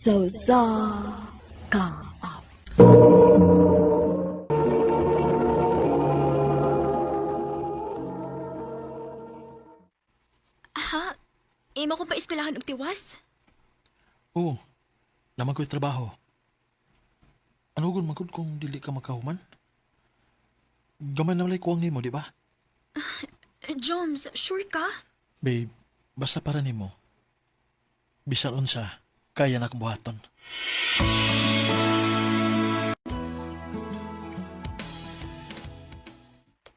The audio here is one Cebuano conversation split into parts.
Sa usa ka awit. Ha? Imo kong paeskwelahan og tiwas? Oo, naman ko'y trabaho. Ano gun magud kung dili ka makahuman? Gamay na walay kuwang nimo, di ba? Joms, sure ka? Babe, basta para nimo. Bisan unsa, kaya na akong buhaton.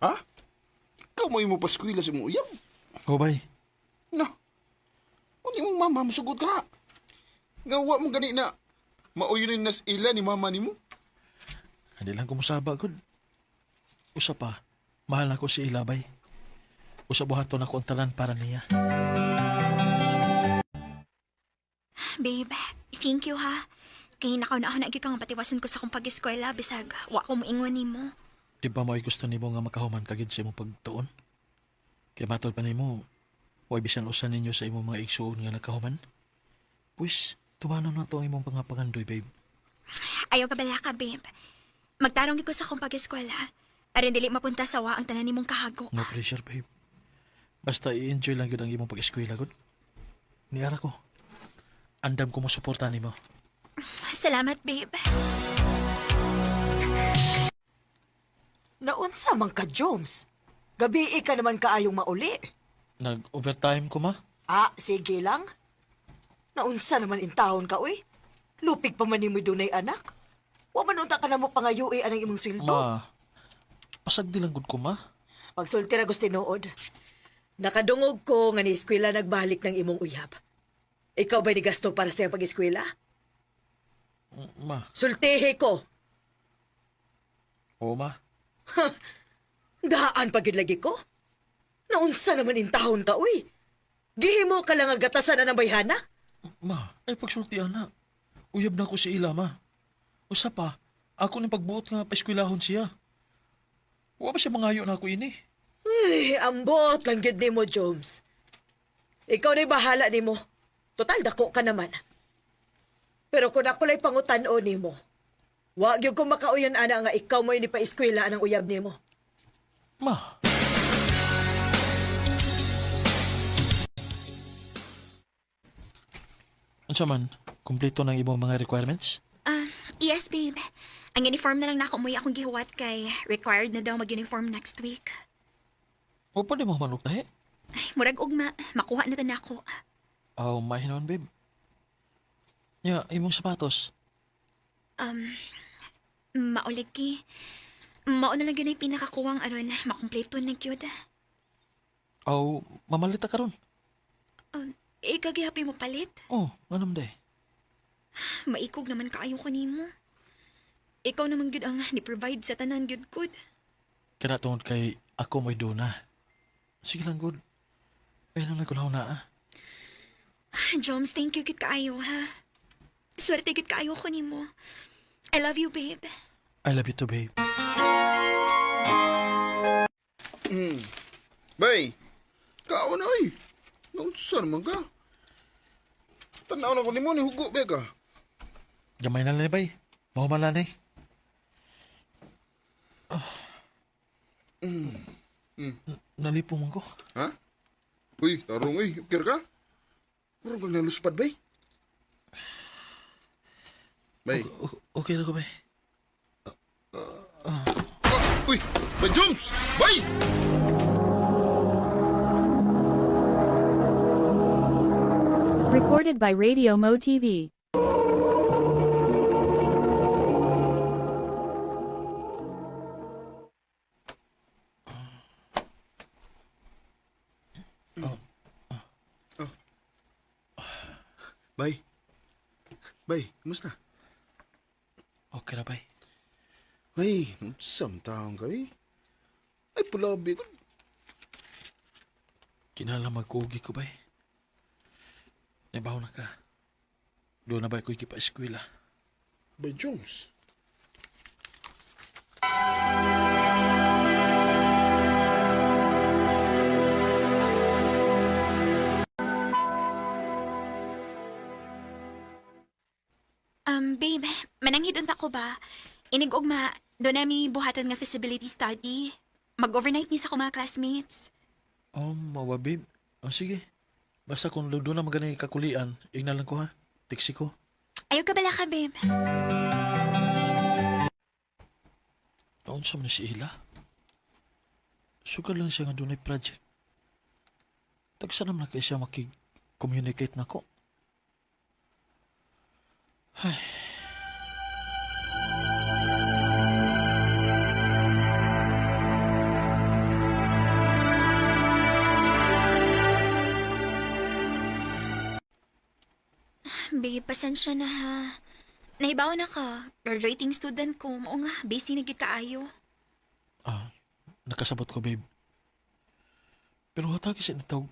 Ha? Ikaw mo imo paskwila sa imong uyab. O bay, Na. Uni mong mama musugot ka. Nga wa mo gani na mauyon ni nas ila ni mama nimo. hindi lang kumusaba gud. Usa pa, mahal na ko si Ila, bay. Usa buhaton ako ang talan para niya. Babe, thank you ha. Kay nakaw na ako na gyud kang patiwason ko sa akong pag-eskwela bisag wa ko moingon nimo. Di ba mo'y gusto nimo nga makahuman ka gid sa imong pagtuon? Kay matod pa nimo, way bisan usa ninyo sa imong mga igsuon nga nakahuman. Pwis, tumanon na to ang imong pangapangandoy, babe. Ayaw ka bala ka, babe. Magtarong gyud ko sa akong pag-eskwela. Aron dili mapunta sa wa ang tanan nimong kahago. No pressure, babe. Basta i-enjoy lang gyud ang imong pag-eskwela, gud. Niara ko. Andam ko mo suporta nimo. Salamat, babe. Naunsa man ka, Joms. Gabi ka naman kaayong mauli. Nag-overtime ko, ma. Ah, sige lang. Naunsa naman intahon ka, uy. Lupig pa man nimo dunay anak. Wa man unta ka na mo pangayui anang imong sweldo. Ma, pasagdi lang gud ko, ma. Pagsulti ra gusto tinuod. Nakadungog ko nga ni eskwela nagbalik ng imong uyab. Ikaw ba'y nigasto para sa iyang pag-eskwela? Ma, Sultihi ko. oo, ma. Daan pa gyud lagi ko. Naunsa naman intahon ka, uy. Gihimo ka lang ang gatasan na ng bayhana. Ma, ay pagsultian na. Uyab na ko si Ila, ma. Usa pa, ako ni pagbuot nga paeskwelahon siya. Wa ba siya mangayo na ako ini? Ay, ambot lang gyud nimo, Jones. Ikaw na'y bahala nimo. Total dako ka naman. Pero kung ako lay pangutan-o nimo, wa gyud ko makauyon ana nga ikaw mo'y nipa-eskwela ang uyab nimo. Ma. Unsa man, kumpleto ng imong mga requirements? Ah, yes, babe. Ang uniform na lang nako mo'y akong gihuwat kay required na daw mag-uniform next week. O pa di mo manok tahi? Ay, murag ugma, makuha na ta nako. Aw, mahinoon, babe. Nya, imong sapatos. Maulig ki. Mao na lang yun ay pinakakuwang aron makumpleto na gyud. Aw, mamalita karon. Ikaw gihapi mo palit. Oh, nganam day. Maikog naman kaayo ko nimo. Ikaw naman gyud ang ni-provide sa tanan gyud good. Kana tungod kay ako mo'y duna. Sige lang, good. Ay, nang nagkunaw na, ah. Joms, thank you gyud kaayo ha. Swerte gyud kaayo ko nimo. I love you, babe. I love you too, babe. Bay. Kaon na oy. Naunsa naman ka? Tanaw na ko nimo ni hugo ba ka? Gamay na lang ni, bay. Mahuman na ni. Ah. Nalipong man ko. Ha? Uy, tarong uy, ukir ka? Murag kang naluspad bay. Bay. Okay na ko, bay. Ah, uy, bay Jones! Bay! Recorded by Radio Mo TV. Bay. Bay, kumusta? Okay na, bay. Ay, samtang ka eh. Ay, pulabi ko. Kinala magkugi ko, bay. Nabaho na ka. Doon na ba ko ikipa-eskwela? Bay Jones. Babe, mananghid unta ko ba? Inig-ugma, doon nami buhaton nga feasibility study. Mag-overnight ni sa akong mga classmates. Oh, mawa, babe. Oh, sige. Basta kung doon na magani kakulian, ingnan lang ko ha. Tiksi ko. Ayaw ka bala ka, babe. Naon sa man si Ila? Sugal lang siya nga doon ay project. Tagsa naman na kay siya makig-communicate na ko. Ay. Babe, pasensya na ha. Nahibaw na ka. Graduating student ko. Mao nga, busy na gid kaayo. Ah, nakasabot ko, babe. Pero hatagi sa initaw,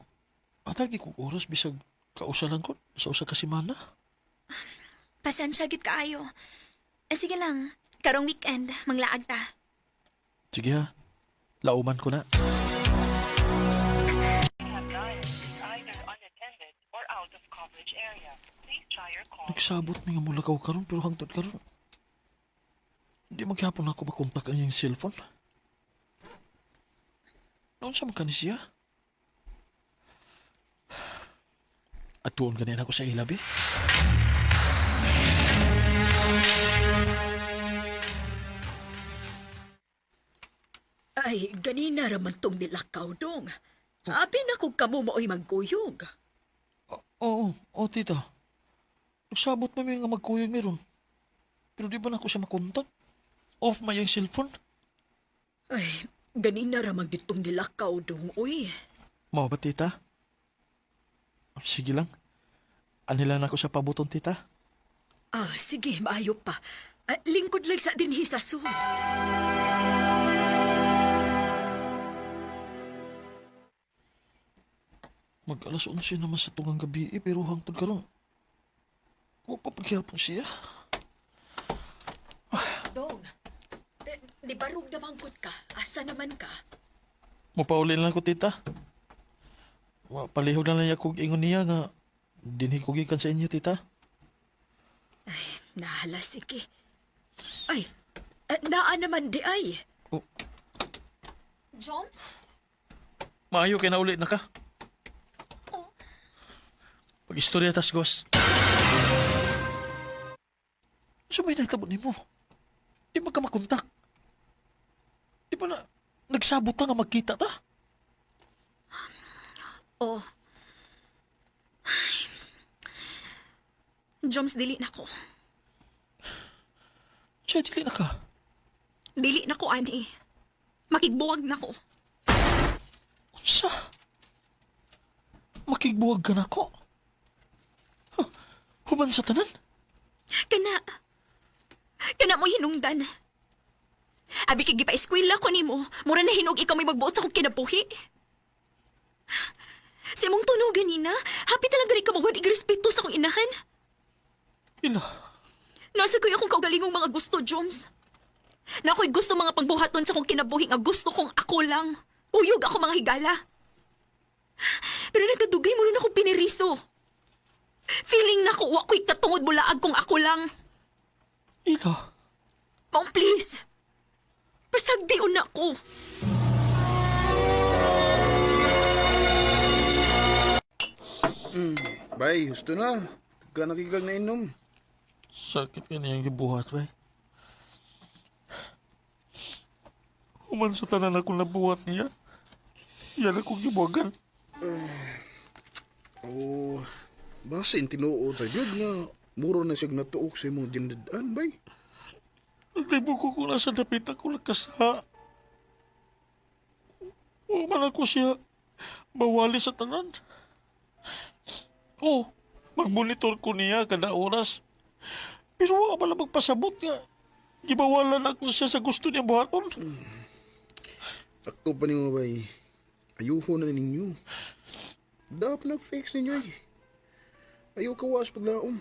hatagi kong oras bisag kausalan ko sa usa ka semana. Pasensya gid kaayo. Eh, sige lang. Karong weekend, manglaag ta. Sige ha, lauman ko na. Have dialed is either unattended or out of coverage area. Please try your call. Nagsabot mi nga mulakaw karon pero hangtod karon. Di maghapon ako makontak ang iyang cellphone. Noon sa man ka ni siya? At tuon ganin ako sa ilabi. Ay, ganina raman tong nilakaw dong. Abi na kung kamo mao'y magkuyog. Oo, oo, tita. Nagsabot pa mi nga magkuyog meron. Pero di ba na ako siya makontak? Off may iyang cellphone. Ay, ganina ramang ditong nilakaw dong, uy. Mao ba, tita? Sige lang. Anila na ako sa pabuton, tita. Ah, sige, maayo pa. Ah, lingkod lang sa dinhi sa sud. Mag alas 11 naman sa tungang gabi eh, pero hangtod karon. Wa pa paghihapon siya. Dong, eh, di barog naman gud ka. Asa naman ka? Mapauli na lang ko, tita. Wa palihog na lang niya kog ingon niya nga dinhi ko gikan sa inyo, tita. Nahala, sige. Ay, eh, naa naman di ay. Oh, Joms? maayo kay nauli na ka. Oh. Pag-istorya tas gos. So may nahitabo nimo? Di ba ka makontak? Di ba na nagsabot ta nga magkita ta? Oh. Ay. Joms, dili na ko. Siya, dili na ka. Dili na ko, ani. Makigbuwag na ko. Unsa? Makigbuwag ka na ko? Huh, human sa tanan? Kana. Kana mo hinungdan. Abi kay gipa-eskwela ko nimo, mura na hinog ikaw may magbuot sa akong kinabuhi. Sa imong tunog ganina, happy talaga rin ka mawad igrespeto sa akong inahan. Ila, Nasa ko'y akong kaugalingong mga gusto, Joms. Na ako'y gusto mga pagbuhaton sa akong kinabuhi nga gusto kong ako lang. Uyog ako mga higala. Pero nagkadugay mo rin akong piniriso. Feeling na ko, wa ko'y katungod mulaag kung ako lang. ila. Maong please. Pasagdiun na ko. Bay, gusto na. Ka nakikag na inom. Sakit ka niyang gibuhat, bay. Human sa tanan akong nabuhat niya. Yan akong gibuhagan. Oh, basta in tinuod ra gyud nga muro na siyag natuok sa imong dinadaan, bay. Naglibo ko kung nasa dapit ako nakasa. Human ako siya. Bawali sa tanan. Oh, magmonitor ko niya kada oras. Pero wa man lang magpasabot nga. Gibawalan ako siya sa gusto niya buhaton. Ako pa nimo, bay. Ayuho na ninyo. Dapat nag-fix ninyo eh. Ayaw kawas paglaom.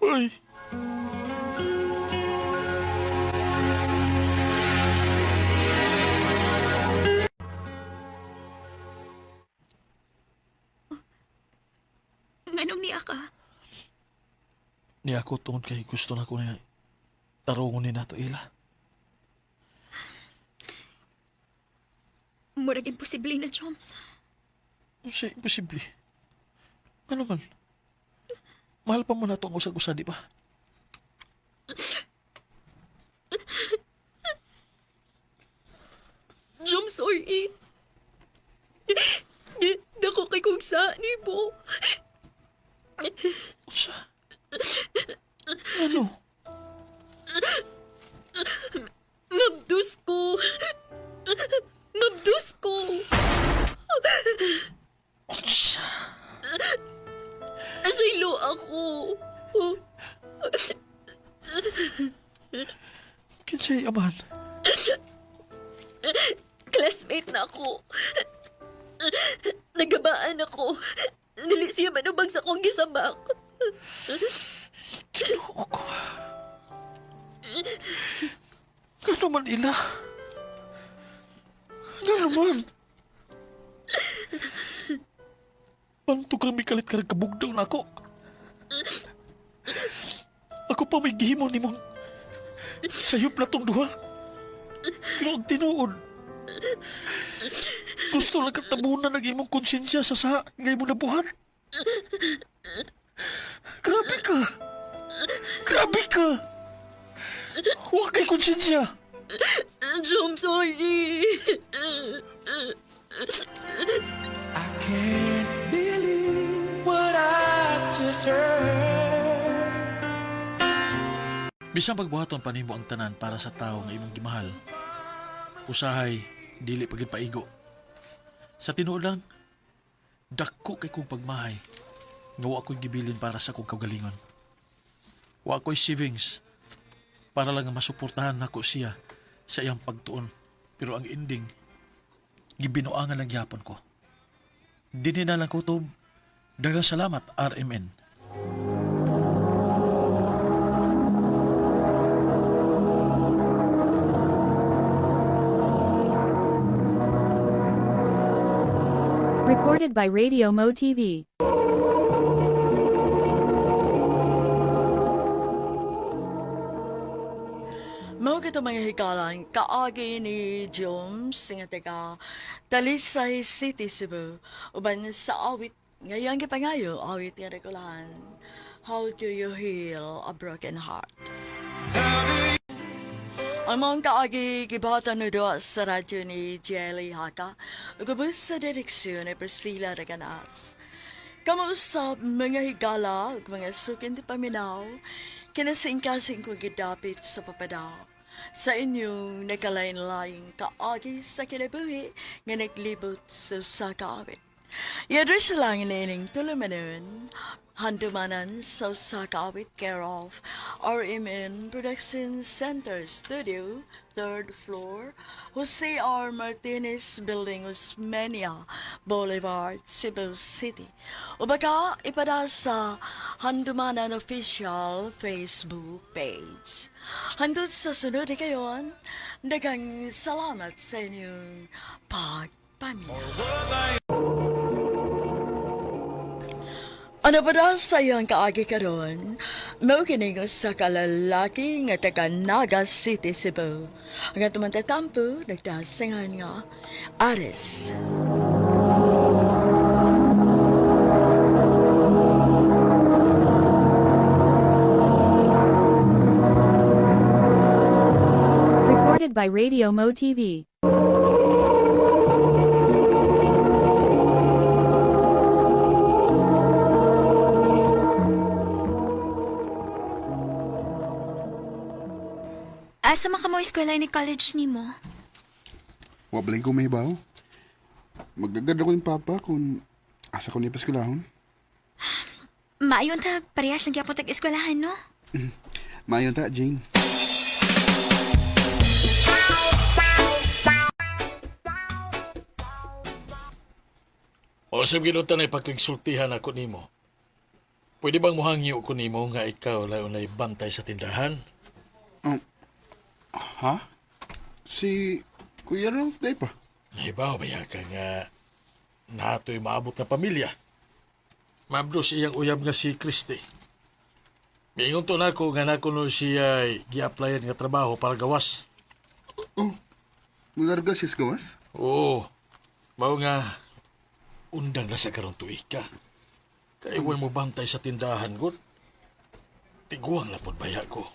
Ay, Nganong niya ka? Niya ako tungod kay gusto na ko na tarungon ni nato ila. Murag imposible na, Joms. Unsay imposible. Ano man? Mahal pa mo na ito ang usag-usa, di ba? Joms, sorry. Dako kay kong sa ni mo. Unsa? Ano? Mabdus ko. Mabdus ko. Unsa? Asaylo ako. Kinsay amahan? Classmate na ako. Nagabaan ako. Dili siya manubag sa akong gisabak. Ginoo ko. Ano man ila? Ano man? Pantog kami kalit karang kabugdaw na ako. Ako pa may gihimo ni mong sayop na tong duha. Pero ang tinuod, gusto lang katabunan ng imong konsensya sa sa nga imong nabuhat. Grabe ka! Grabe ka! Huwag kay konsensya! Jom, sorry. Bisan pagbuhaton pa nimo ang tanan para sa tao nga imong gimahal, usahay dili pagid paigo. Sa tinuod lang, dako kay kong pagmahay nga wa ko'y gibilin para sa akong kaugalingon. Wa ko'y savings para lang nga masuportahan nako siya sa iyang pagtuon. Pero ang ending, gibinuangan lang gyapon ko. Dinhi na lang kutob. Daghang salamat, RMN. Recorded by Radio Mo TV. Mao kito mga hikalang kaagi ni Jones nga taga Talisay City, Cebu. Uban sa awit ngayang gipangayo awit nga rekulahan. How do you heal a broken heart? Ang mga kaagi gibatan no doa sa radyo ni Jelly Haka ug ubos sa direksyon ni Priscilla Reganas. Kamusta mga higala ug mga sukin di paminaw, kinasingkasing ko gidapit sa papada. Sa inyong nakalain-laing kaagi sa kinabuhi nga naglibot sa usa ka awit. I-address lang nining tulumanon, handumanan sa usa ka awit care of RMN Production Center Studio, third floor, Jose R. Martinez Building, Osmeña Boulevard, Cebu City. O baka ipada sa Handumanan Official Facebook page. Handot sa sunod kayon, daghang salamat sa inyong pagpaminaw. Ano ba daw sa iyong kaagi karon? Mao kini nga sa kalalaki nga taga Naga City, Cebu. Ang atong tatampo, nagdasingan nga Aris. Recorded by Radio Mo TV. Asa man ka mo eskwela ni college nimo? Wa balay ko mahibaw. Magagad ako ni Papa kung asa ko ni paskulahon. Maayon ta, parehas lang gyapon tag eskwelahan, no? Maayon ta, Jane. O sab ginutan ay pagkigsultihan ako nimo. Pwede bang muhangyo ko nimo nga ikaw layo na bantay sa tindahan? Ha? Si Kuya Ralph day pa. Nahibaw ba ka nga nato'y maabot na pamilya? Mabdos iyang uyab nga si Christy. Miingon to nako nga nako no siya gi-applyan nga trabaho para gawas. Oh, mularga siya sa gawas? Oo. Mao nga undang na sa karon tuig ka. Kay iwan mo bantay sa tindahan gud. Tiguang na pod baya ko.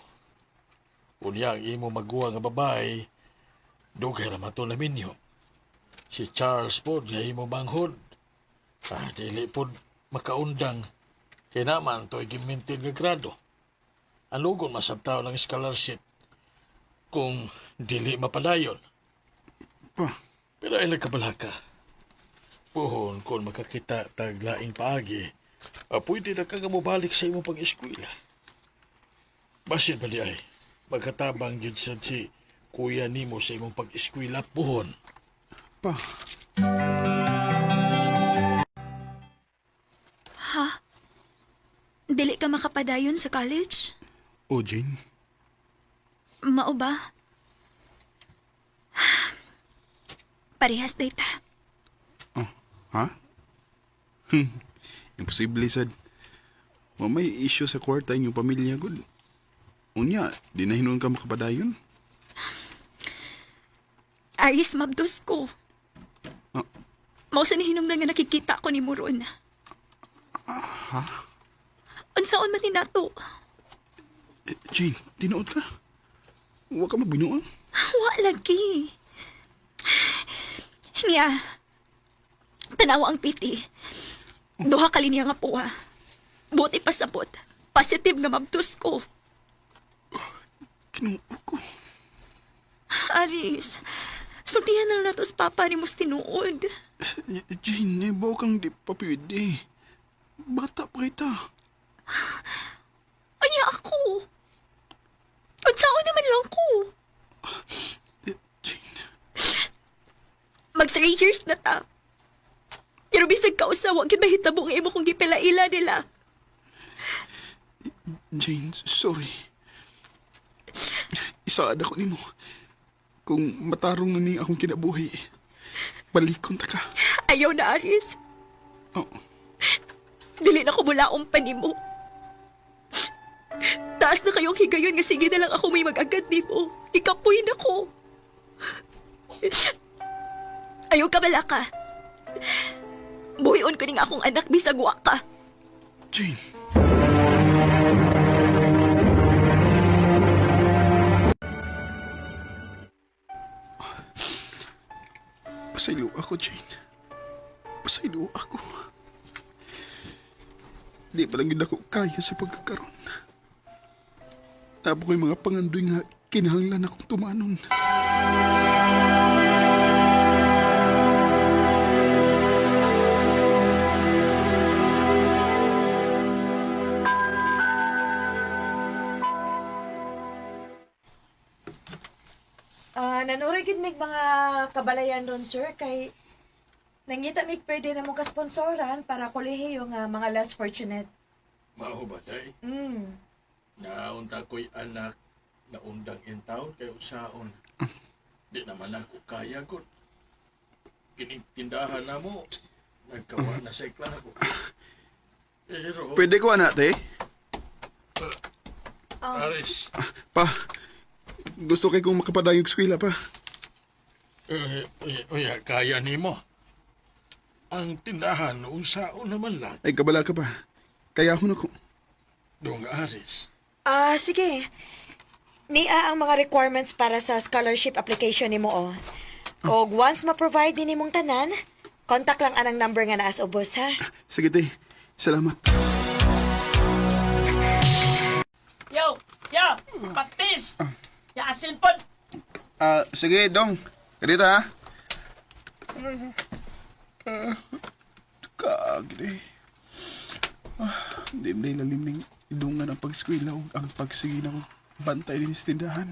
Unya ang imo maguwa nga babae, dugay ra man to na minyo. Si Charles pod nga imo manghod. Ah, dili pod makaundang. Kay naman to'y gimintin nga grado. Ang lugon masabtaw ng scholarship kung dili mapadayon. Pa, Pero ay nagkabalaka. Puhon, kung makakita tag laing paagi, pwede na ka nga mobalik sa imong pag-eskwela. Basin pa di ay, magkatabang gyud sad si kuya nimo sa imong pag-eskwela puhon. pa. Dili ka makapadayon sa college? Oh, Jane. Mao ba? Parehas data. Oh, ha? Imposible sad. Wa may issue sa kwarta inyong pamilya gud. Unya, di na hinuon ka makapadayon. Aris, mabdos ko. Ah. Mao sa nahinungdan nga nakikita ko ni Muron. Ha? Unsaon man ni nato? Eh, Jane, tinuod ka. Wa ka magbinuang. Wa lagi. Niya, tanawa ang piti. Duha ka linya nga puwa. Buti pasabot. Positive nga mabdos ko. Kinuo ko. Aris, sultihan na lang nato sa papa ni mos tinuod. Eh, Jane, eh, kang di pa pwede. Bata pa kita. Anya ako. Unsaon naman lang ko. Eh, Jane, Mag 3 years na ta. Pero bisag kausa, wa gyud mahitabo ang imo kong gipilaila nila. Jane, sorry. Isaad ako nimo. Kung matarong na ni akong kinabuhi, balikon ta ka. Ayaw na, Aris. Oh, Dili na ko mulaong panimo. Taas na kayong higayon nga sige na lang ako may mag-agad nimo. Ikapoy na ko. Ayaw ka bala ka. Buhion ko ning akong anak bisag wa ka. Jane. Pasaylo ako, Jane. Pasaylo ako. Di pa lang yun ako kaya sa pagkakaroon. Tapo ko'y mga pangandoy nga kinahanglan akong tumanon. Ah, nanuray gid mig mga kabalayan ron sir kay nangita mig pwede na mong kasponsoran para kolehiyo nga mga less fortunate. Mao ba, day? Mm. Naunta ko'y anak na undang in town kay usaon. Di naman ako kaya gud. Kining tindahan na mo, nagkawa na sa iklabo. Pero, Pwede ko, anak, te? Aris, Pa, gusto kay kong makapadayog eskwela pa. eh, eh, eh, kaya nimo. Ang tindahan, unsaon naman lang. Ay, kabala ka pa. Kaya ako na ko. Dong Aris, Ah, sige. Nia ang mga requirements para sa scholarship application nimo oh. Og once ma-provide ni nimong tanan, contact lang anang number nga naa sa ubos ha. Sige, te. Salamat. Yo, yo, patis. Ya asin pod. Ah, sige, Dong. Ganito, ha? Kaagri. Ah, hindi mo na ilalim ng idungan ang pag-eskwela o ang pagsige ng bantay din sa tindahan.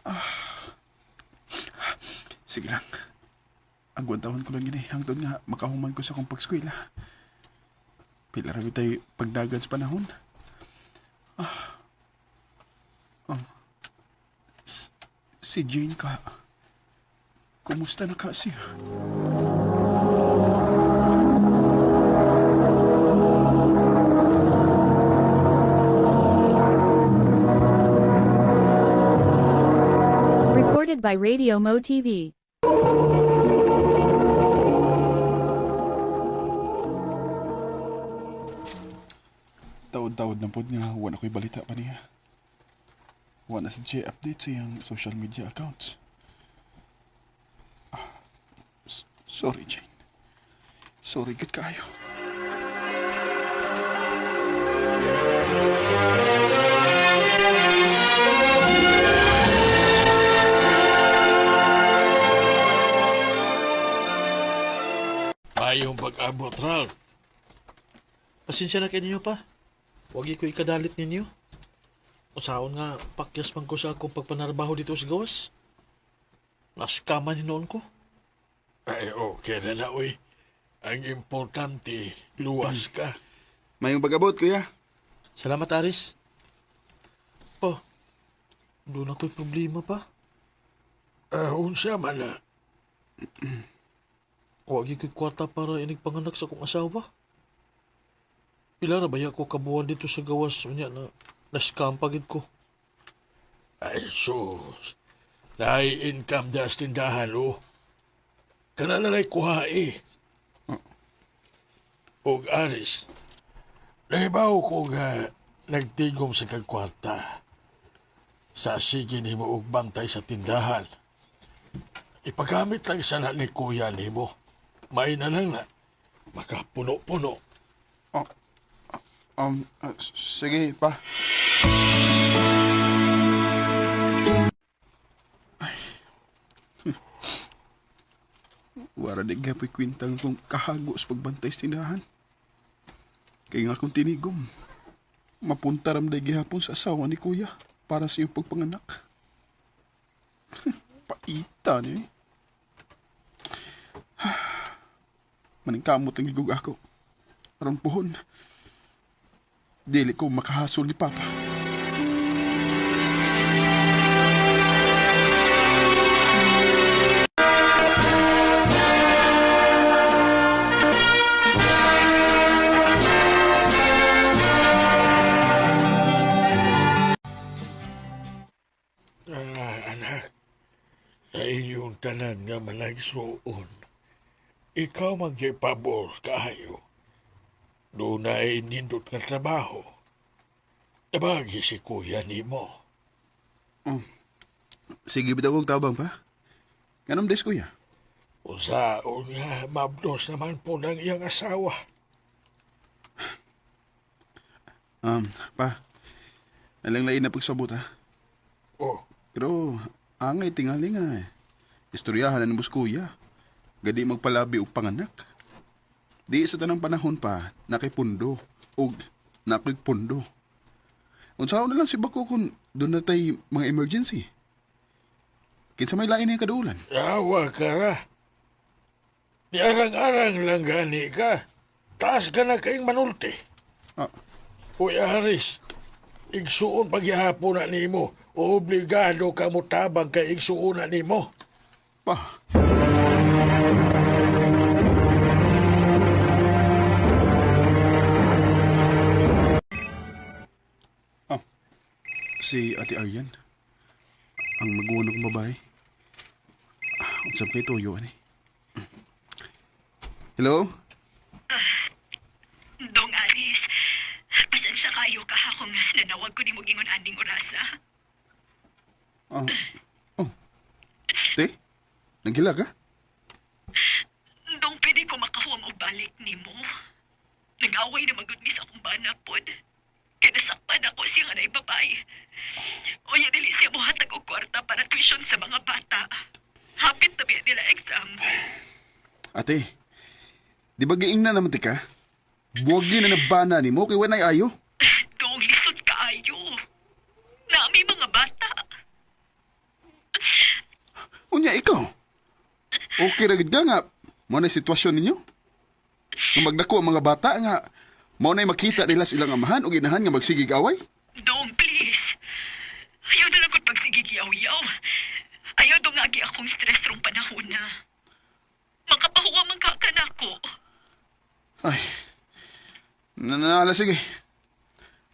Ah. Sige lang. Agwantahon ko lang yun eh. Hangtod nga, makahuman ko sa akong pag-eskwela. Pila rami tayo pagdagan sa panahon. Ah. Oh. Si Jane ka. Kumusta na ka siya? Recorded by Radio Mo TV. Taod-taod na pod nga wala ko'y balita pa niya. Wala sa siya update sa iyang social media accounts. Ah, sorry, Jane. Sorry, good kayo. Mayong pag-abot, Ralph. Pasensya na kayo ninyo pa. Huwag ko ikadalit ninyo. Usaon nga, pakyas man ko sa akong pagpanarbaho dito sa gawas. Naskaman hinoon ko. Ay, okay na na, uy. Ang importante, luwas ka. Mayong pag-abot, kuya. Salamat, Aris. Pa, doon ako'y problema pa. Ah, unsa man na. Huwag ko'y kwarta para inig panganak sa akong asawa. Pila ra ba ko kabuan dito sa gawas unya na na-scam pagid ko. Ay, sus. Naay income das tindahan, oh. Kana na la'y kuha, eh. Og Aris, nahibaw ko nga nagtigom sa kagkwarta. Sa sige nimo og bantay sa tindahan. Ipagamit lang sana ni kuya nimo. May na lang na. Makapuno-puno. Oh, sige, pa. Ay. Wara di gapoy kwintang kung kahago sa pagbantay sa tindahan. Kaya nga akong tinigom. Mapunta ram day gihapon sa asawa ni kuya para sa iyong pagpanganak. Paita ni. Maningkamot ang gigug ako. Aron pohon. Dili ko makahasol ni Papa. Ah, anak, sa inyong tanan nga managsuon, ikaw magyapabor kaayo. Doon na ay nindot nga trabaho. Nabagi si kuya nimo. Sige, bitaw kog tabang pa. Ganun des, kuya. Usaon nga, mabdos naman po ng iyang asawa. Pa, alang lain na pagsabot ha. Oh, Pero, angay tingali nga eh. Istoryahan na ni boss kuya. Gadi magpalabi og panganak. Di sa tanang panahon pa, nakipundo. Og nakigpundo. Unsaon na lang si Bako kung doon na tay mga emergency. Kinsa may lain yung kadulan. awa ka ra. Di arang-arang lang gani ka. Taas ka na kayong manulti. Ah, Uy, Aris, igsuon pagyahapon na nimo. Obligado ka mo tabang kay igsuon na nimo. pa. Ah, si Ate Aryan. Ang maguwan kong babae. Ah, unsam kay tuyo ani. Hello? Dong Aris, pasensya kayo ka akong nanawag ko ni mo gingon aning orasa. Ah, oh. Te, nagila ka? Dong pwede ko makahuam og balik nimo. Nag-away na magud mi sa akong bana pod. Kaya nasakpan ako siya nga naibabay. Unya dili siya mohatag og kwarta para tuition sa mga bata. Hapit na biya nila exam. Ate, di ba giing na naman ti ka? Buwagi na nabana ni mo kay wanay ayo. Dong lisod kaayo. Naami mga bata. Unya ikaw. Okay ra gid ka nga mo na sitwasyon ninyo. Kung magdako ang mga bata nga mao na'y makita nila sa ilang amahan o ginahan nga magsigig away. Dong, please. Ayaw na lang ko't pagsigig-yaw-yaw. Ayaw dong agi akong stress rong panahon na. Makapahuwa man ka kanako. Ay. Nanala sige.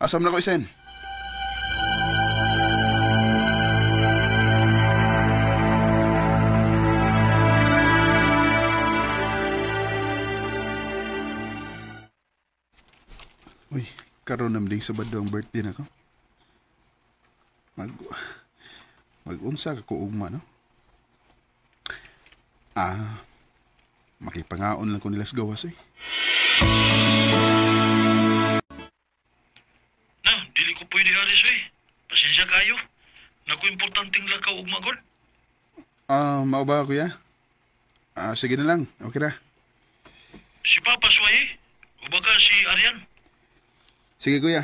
Asam na ko isen. Uy, karon naman ding Sabado ang birthday na ko. Mag Mag-unsa ka ko ugma, no? Ah, makipangaon lang ko nila sa gawas eh. Na, dili ko pwede alis eh. Pasensya kayo. Naku, importanteng lakaw ug magod. Ah, mao ba kuya? Ah, sige na lang. Okay ra. Si Papa Sway, o baka si Arian. Sige kuya.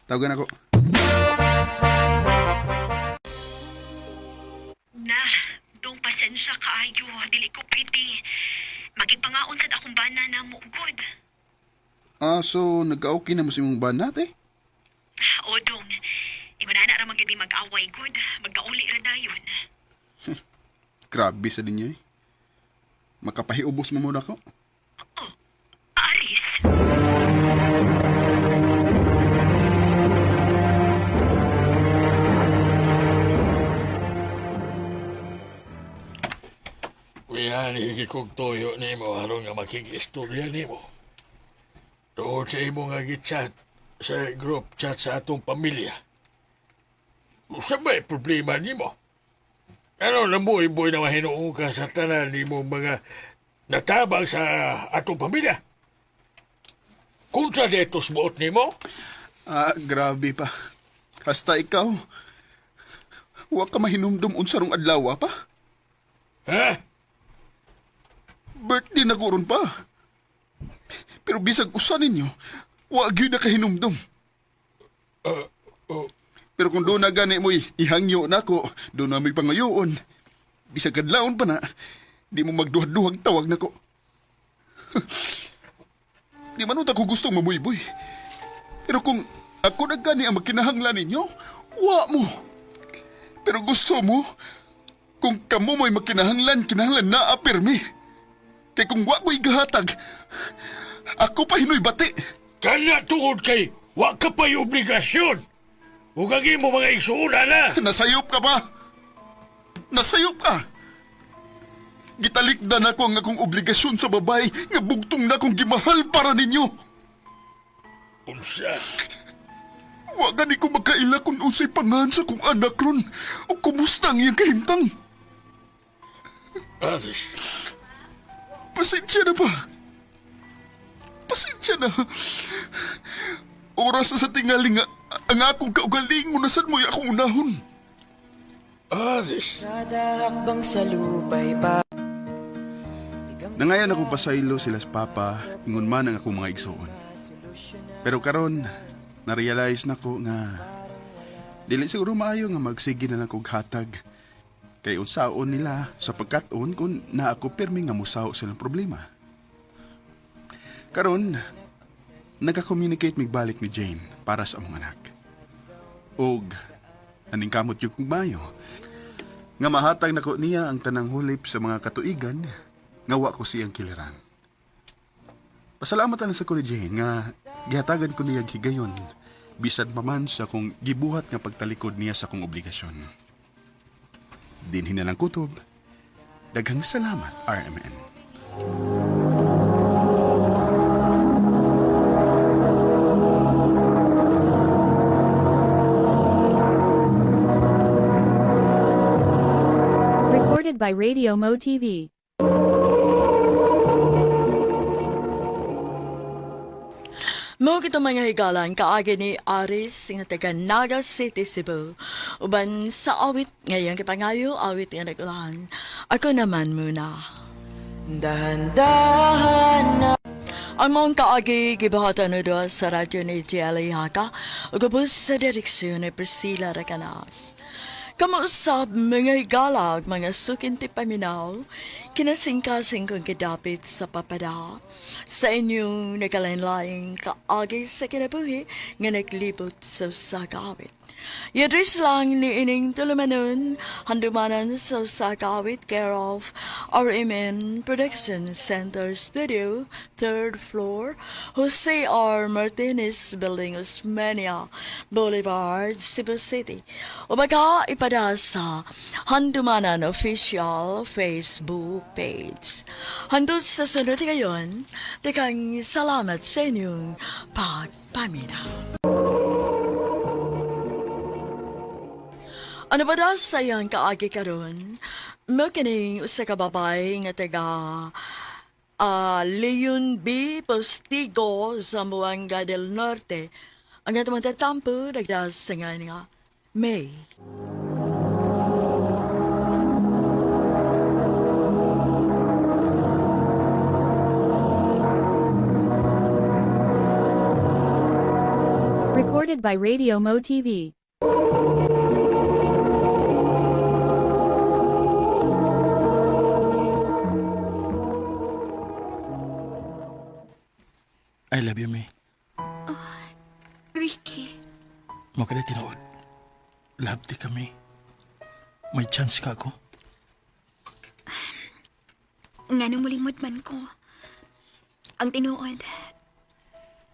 Tawagan ako. Na, dong pasensya kaayo, dili ko pwede. Makigpangaon sad akong bana na mo good. Ah, so nagka-okay na mo sa imong banat eh? O dong, ingon ana ra man gyud mi mag-away good, magkauli ra dayon. Grabe sa ninyo eh. Makapahiubos mo muna ako. Oh, Aris. Kuya, higi kong toyo nimo aron nga makig-istorya nimo. Tuod sa imo nga gichat sa group chat sa atong pamilya. Usa ba'y problema nimo? Ano nabuhay-buhay na mahinuong ka sa tanan nimo mga natabang sa atong pamilya? Kontra detos buot nimo? Ah, grabe pa. Hasta ikaw. Wa ka mahinumdum unsa rong adlaw pa. Ha? Birthday na ko ron pa. Pero bisag usa ninyo, wa gyud nakahinumdum. Oh, Pero kung doon na gani mo ihangyo nako, doon na may pangayoon. Bisag kadlawon pa na, di mo magduhag-duhag tawag nako. Di man unta ko gustong mamuyboy. Pero kung ako na gani ang magkinahanglan ninyo, wa mo. Pero gusto mo, kung kamo mo'y magkinahanglan, kinahanglan na apirmi. Kay kung wa ko'y gahatag, ako pa hinoy bati. Kana tungod kay wa ka pa'y obligasyon. Ug ang imo mga igsuuna na. Nasayop ka pa! Nasayop ka! Gitalikdan ako ang akong obligasyon sa babae nga bugtong na akong gimahal para ninyo. Unsa? Wa gani ko magkaila kung unsay pangahan sa kong anak ron o kumusta ang iyang kahimtang. Aris, Pasensya na ba? Pasensya na. Oras na sa tingali nga ang akong kaugalingon na sad mo'y akong unahon. Aris. Nangayon akong pasaylo sila sa papa, ingon man ang akong mga igsoon. Pero karon, na-realize na ko nga dili siguro maayo nga magsige na lang kog hatag. Kay unsaon nila sa pagkat-on kung naa ako pirmi nga musaw silang problema. Karon, nagka-communicate migbalik ni Jane para sa among anak. Og aning kamot yung kong mayo nga mahatag nako niya ang tanang hulip sa mga katuigan nga wa ko siyang kiliran. Pasalamat na sa ko ni Jane nga gihatagan ko niya higayon bisan pa man sa kong gibuhat nga pagtalikod niya sa kong obligasyon. Dinhi na lang kutob. Daghang salamat, RMN. Recorded by Radio Mo TV. Mo kita mga higalan kaagi ni Aris nga taga Naga City, Cebu. Uban sa awit ngayong kipangayo, awit nga nagulahan. Ako naman muna. Dahan-dahan na Ang mong kaagi gibuhatan no doon sa radyo ni Jelly Haka ug ubos sa direksyon ni Priscilla Recanas. Kamuusab mga higala ug mga sukinti paminaw, kinasingkasing kong gidapit sa papada sa inyong nagalain-laing kaagi sa kinabuhi nga naglibot sa usa ka awit. I-address lang ni ining tulumanon, handumanan sa usa ka awit care of RMN Production Center Studio, 3rd floor, Jose R. Martinez Building, Osmeña Boulevard, Cebu City. O baka ipada sa Handumanan Official Facebook page. Hangtod sa sunod ngayon, daghang salamat sa inyong pagpaminaw. Ano ba daw sa iyang kaagi karon? Mao kining usa ka babae nga taga Leon B. Postigo, Zamboanga del Norte. Ang atong tatampo nagdas sa nga nga May. Recorded by Radio Mo TV. I love you, May. Ricky, Mo ka tinuod. Love di kami. May chance ka ako. nga nung mulimod man ko. Ang tinuod,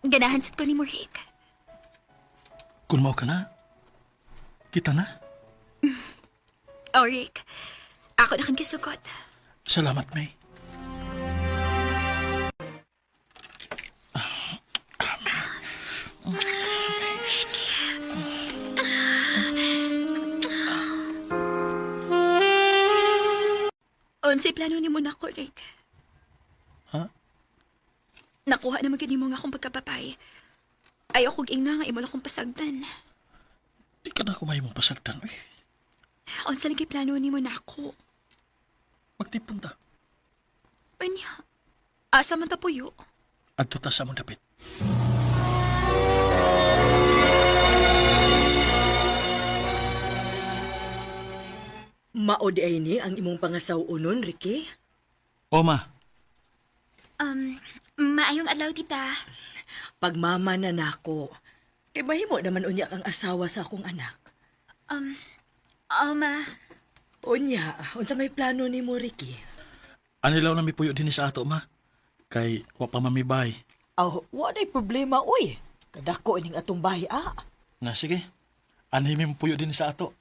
ganahan sad ko ni Rick. Kung mao ka na, kita na. Oh, Rick, ako na kang gisugot. Salamat, May. Unsay plano nimo nako, Rick? Ha? Nakuha naman gyud nimo nga akong pagkapapay. Ayaw kog ingna nga imo lang akong pasagdan. Di ka na kumain mong pasagdan, uy. Unsa lagi plano nimo nako? Magtipon ta. Unya, asa man ta puyo? Adto ta sa among dapit. Mao di ay ni ang imong pangasaw-unon, Ricky. O, ma. Maayong adlaw, tita. Pagmama na nako. Kay mahimo naman unya kang asawa sa akong anak. Oh, ma. Unya, unsa may plano nimo, Ricky? Anilaw na mi puyo din sa ato, ma. Kay wa pa mamibay. Aw, wa day problema uy. Kadako ining atong bahay ah. Na sige. Anhi mi puyo din sa ato.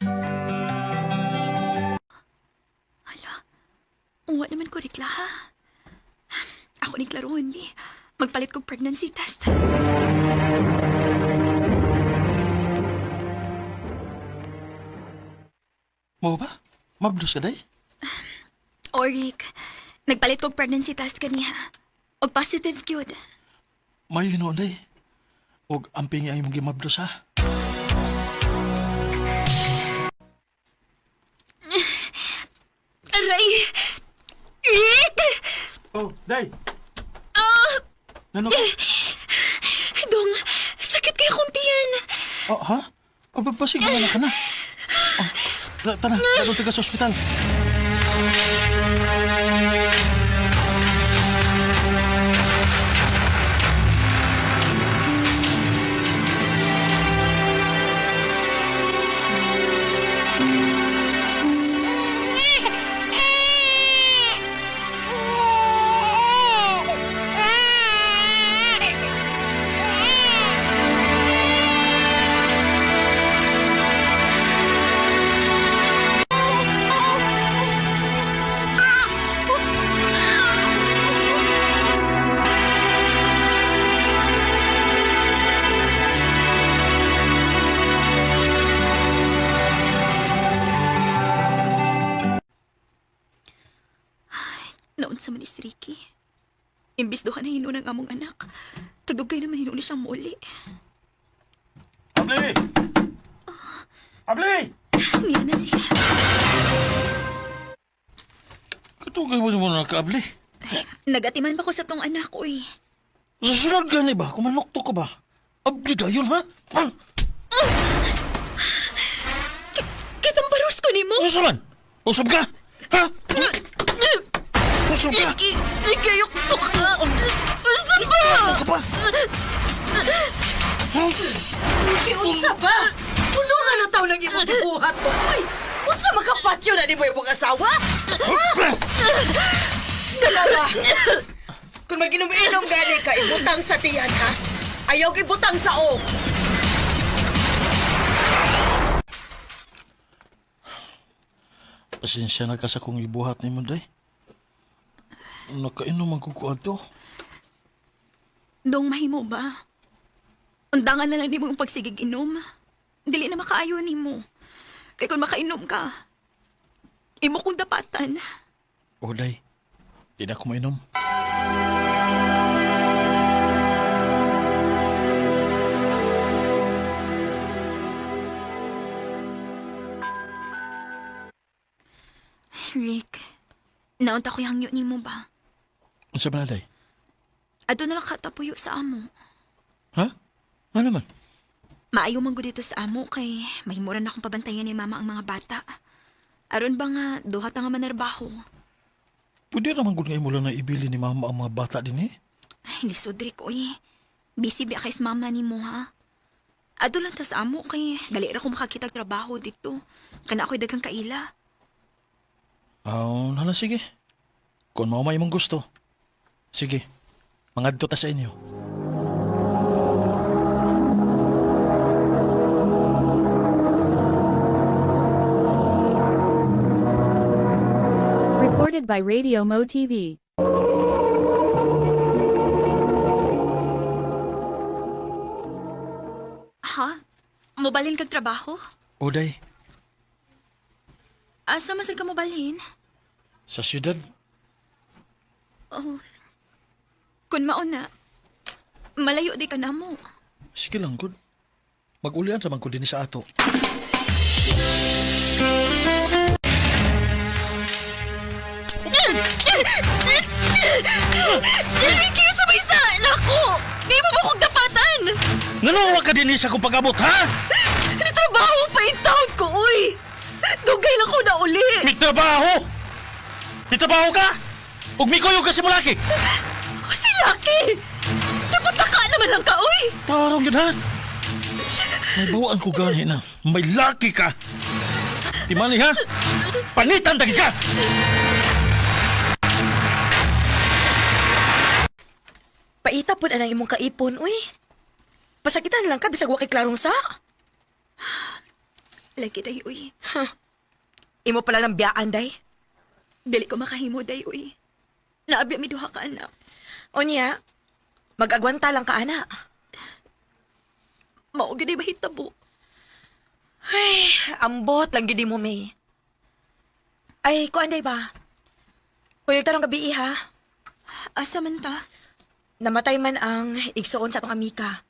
Hala, uwa naman ko rikla, ha? Ako ni klaroon, di. Magpalit kog pregnancy test. Mo ba? Mabdos ka day? O, Rick, nagpalit kog pregnancy test kaniya. Og positive gyud. Mayo hinuon day. Og amping ay imong gimabdos ha. Aray! Rick! Oh, day. Ah! Nano ka? Dong, sakit kay akong tiyan. Oh, ha? O, basig na ka na. Oh, tara, dadong taga sa ospital. Naon sa man ni si Ricky. Imbis duha na hinuon ang among anak. Tagugay naman hinuon siyang muli. Abli! Abli! Niya na siya. Katugay mo mo na kaabli. Nagatiman pa ko sa tong anak ko eh. Sa sunod gani ba? Kung manukto ka ba? Abli dayon ha? Ha? Kitang baros ko nimo. Unsa man? Usab ka? Ha? Usab ka? Ricky, Ricky, ayok to ka. Unsa ba? Ano ka pa? Ricky, unsa ba? Pulo. taon ang imong gibuhat to, oy? Unsa makapatyo na nimo imong asawa? Dalawa! Kung maginom-inom gani ka, ibutang sa tiyan, ha? Ayaw ibutang sa o. Pasensya na ka sa kong ibuhat ni mo, day. Nakainom ang kukuha to. Dong mahimo ba? Undangan na lang nimo ang pagsigig inom. Dili na makaayo nimo. Kay kung makainom ka, imo kong dapatan. O, day. Di na ako mainom. Rick, naunta ko yung hangyo nimo ba? Unsa ba na, day? Ato na lang katapuyo sa amo. Ha? Ano man? Maayo man gud dito sa amo kay mahimuran akong pabantayan ni mama ang mga bata. Aron ba nga duha ta nga manarbaho? Pwede naman gud nga imo lang na ibili ni mama ang mga bata din eh. Ay, lisod Rick, oy. Busy ba kay sa mama nimo ha? Ato lang ta sa amo kay dali ra ko makakita og trabaho dito. Kana ako'y daghang kaila. Ah, hala, sige. Kung mao may imong gusto. Sige. Mangadto ta sa inyo. Recorded by Radio Mo TV. Ha? Mobalhin kag trabaho? O, day. Asa man sad ka mobalhin? Sa syudad, Oh. Kun mao na, malayo di ka namo. sige lang gud. Mag-ulian ra man ko dinhi sa ato. Ricky, sabay sa nako! Di mo ba kong dapatan? Ngano wa ka dinhi sa akong pag-abot, ha? Natrabaho pa in town ko, uy! Dugay lang ko na uli! May trabaho! May trabaho ka? Ug mikuyog ka si mulaki! Oh, si Lucky! Napataka naman lang ka, uy! Tarong yun, ha? May buwan ko gani na. May laki ka! Di mali, ha? Panitan tagi ka! Paita po na ng imong kaipon, uy. Pasakitan lang ka, bisag wa kay klarong sa. Lagi day, uy. Imo pala ng biyaan, day. Dili ko makahimo, day, uy. Naabya mi duha ka, anak. Unya, mag-agwanta lang ka, ana. Mao gyud ay mahitabo. Ay, ambot lang gid mo, May. Ay, kuan day ba? Kuyog tarong gabi, ha? Asa man ta? Namatay man ang igsuon sa atong amika.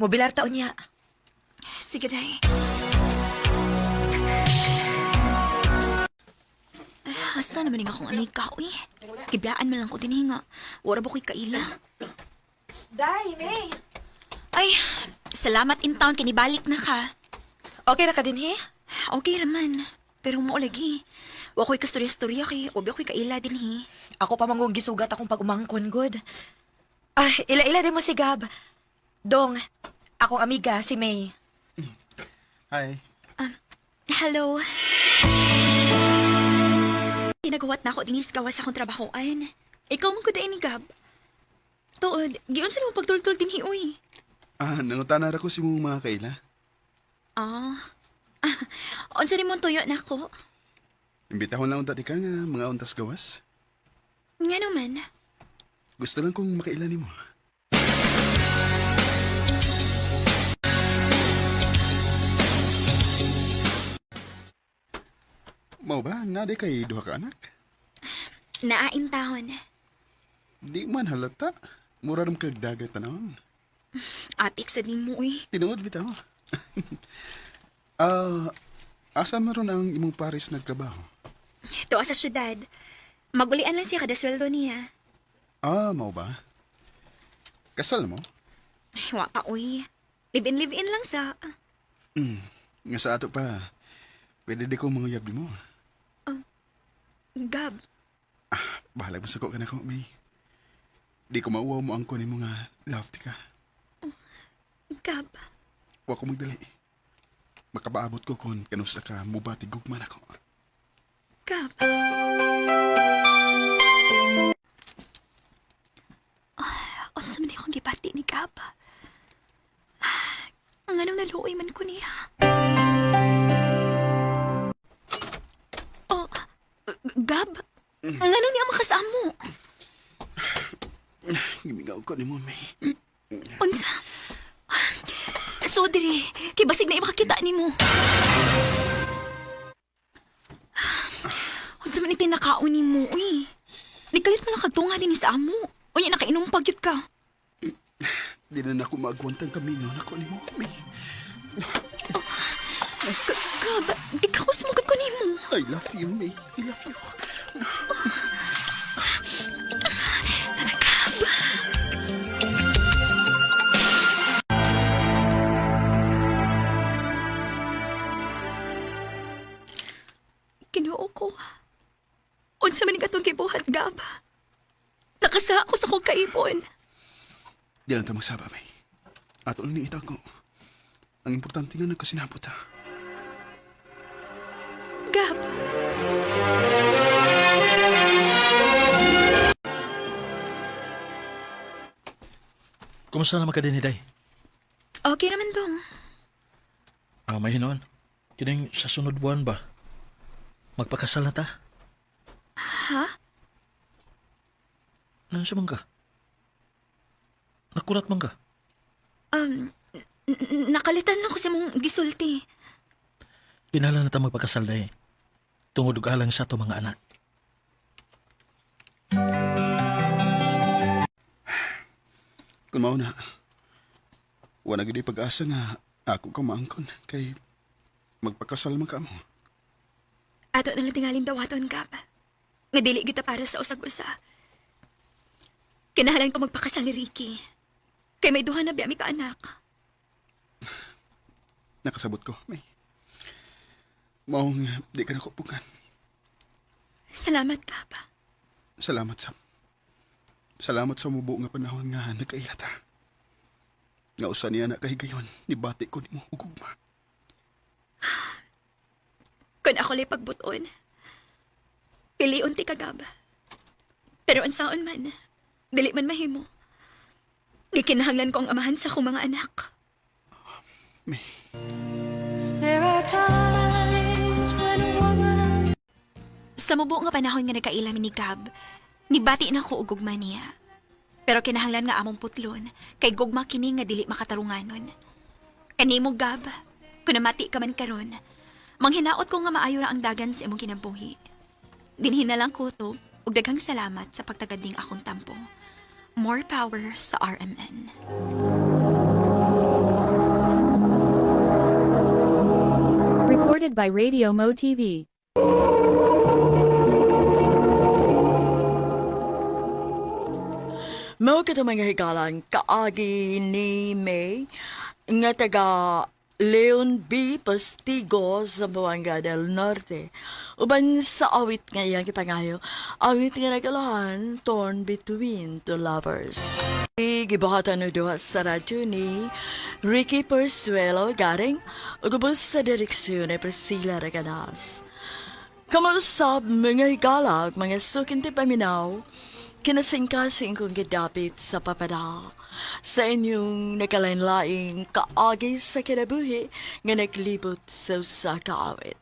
Mobilar taon niya. Sige, day. Ay, asa naman nga akong amika, uy. Kiblaan man lang ko dinhi nga. Wala ba ko'y kaila? Day, May. Ay, salamat in town kinibalik na ka. Okay ra ka din, he? Okay raman. Pero mo lagi. Wa ko'y kastorya-storya kay obi ako'y kaila dinhi. Ako pa manggong gisugat akong pag-umangkon, good. Ah, ila-ila din mo si Gab. Dong, akong amiga, si May. Hi. Hello. Tinagawat na ako dinis gawas akong trabahoan. Ikaw man ko ni Gab. Tuod, giun sa naman pagtultol dinhi uy. Ah, nangutana ra ko si mong mga kaila. Ah. Unsa ni mong tuyo nako? Imbitahon lang unta ti ka nga mga untas gawas. Nga naman. Gusto lang kong makaila nimo. Mao ba, nade kay duha ka anak? Naain tahon. Di man halata. Mura ram kag dagat tanawon. Atik sa nimo uy. Tinuod bitaw. Ah, asa man ron ang imong pares nagtrabaho? Tuwa sa syudad. Magulian lang siya kada sweldo niya. Ah, mao ba? Kasal mo? Ay, wa pa uy. Live-in, live-in lang sa... Nga sa ato pa. Pwede di ko manguyab mo. Gab, Bahala mo suko ka na ko, May. Di ko mauwaw mo ang kunin mo nga love ti ka. Gab. Wa ko magdali. Makapaabot ko kung kanusa ka mubati gugma nako. Gab. Ah, unsa man akong gibati ni Gab? Ah, nganong naluoy man ko niya. Oh, Gab, nganong niya makasamo? Gimigaw ko ni mo, May. Unsa? So diri, kay basig na makakita nimo. Unsa man itinakaon nimo, uy. Nikalit man lang kagtunga din sa amo. Unya nakainom pa gyud ka. Di na nako maagwantang kamingaw nako ni mo, May. Gab, ikaw sumugod ko nimo. I love you, May. I love you. Gab. Ginoo ko. Unsa man atong gibuhat, Gab? Nakasa ako sa kong kaipon. Di lang ta magsaba, May. Ato lang ni itago. Ang importante nga nagkasinapot, ha. Gab. Kumusta naman ka din, Hiday? Okay naman dong. Ah, may hinoon. Kining sa sunod buwan ba? Magpakasal na ta? Ha? Nansa man ka? Nakurat man ka? Um, nakalitan ako sa mong gisulti. Kinahanglan na ta magpakasal day. Tungod og alang sa ato mga anak. Kung mao na, wala gid pag-asa nga ako ka maangkon kay magpakasal man ka mo. Ato na lang tingalin dawaton, Gab. Nga dili kita para sa usag-usa. Kinahalan ko magpakasal ni Ricky. Kay may duha na biya mi kaanak. Nakasabot ko, May. Maong di ka nakupukan. Salamat, Gab. Salamat sa Salamat sa mubo nga panahon nga nagkaila ta. Nga usa niya na kahigayon, nibati ko nimo og gugma. Kun ako lay pagbuton. Piliun ti ka, Gab. Pero unsaon man, dili man mahimo. Gikinahanglan ko ang amahan sa akong mga anak. May, There are times when a woman Sa mubo nga panahon nga nagkaila mi ni Gab, nibati na ko og gugma niya. Pero kinahanglan nga among putlon, kay gugma kini nga dili makatarunganon. Kanimo Gab, kun namati ka man karon, manghinaot ko nga maayo ra ang dagan sa imong kinabuhi. Dinhin na lang ko to, ug daghang salamat sa pagtagad ning akong tampo. More power sa RMN. Recorded by Radio Mo TV. Mao kato mga higalan kaagi ni May nga taga Leon B. Postigo, Zamboanga del Norte. Uban sa awit nga iyang gipangayo, awit nga nagalahan, Torn Between Two Lovers. Gibuhatan og duha sa radyo ni Ricky Persuelo Garing ug ubos sa direksyon ni Priscilla Reganas. Kamuusap mga higala ug mga sukinti paminaw, kinasingkasing kong gidapit sa papada sa inyong nakalain-laing kaagi sa kinabuhi nga naglibot sa usa ka awit.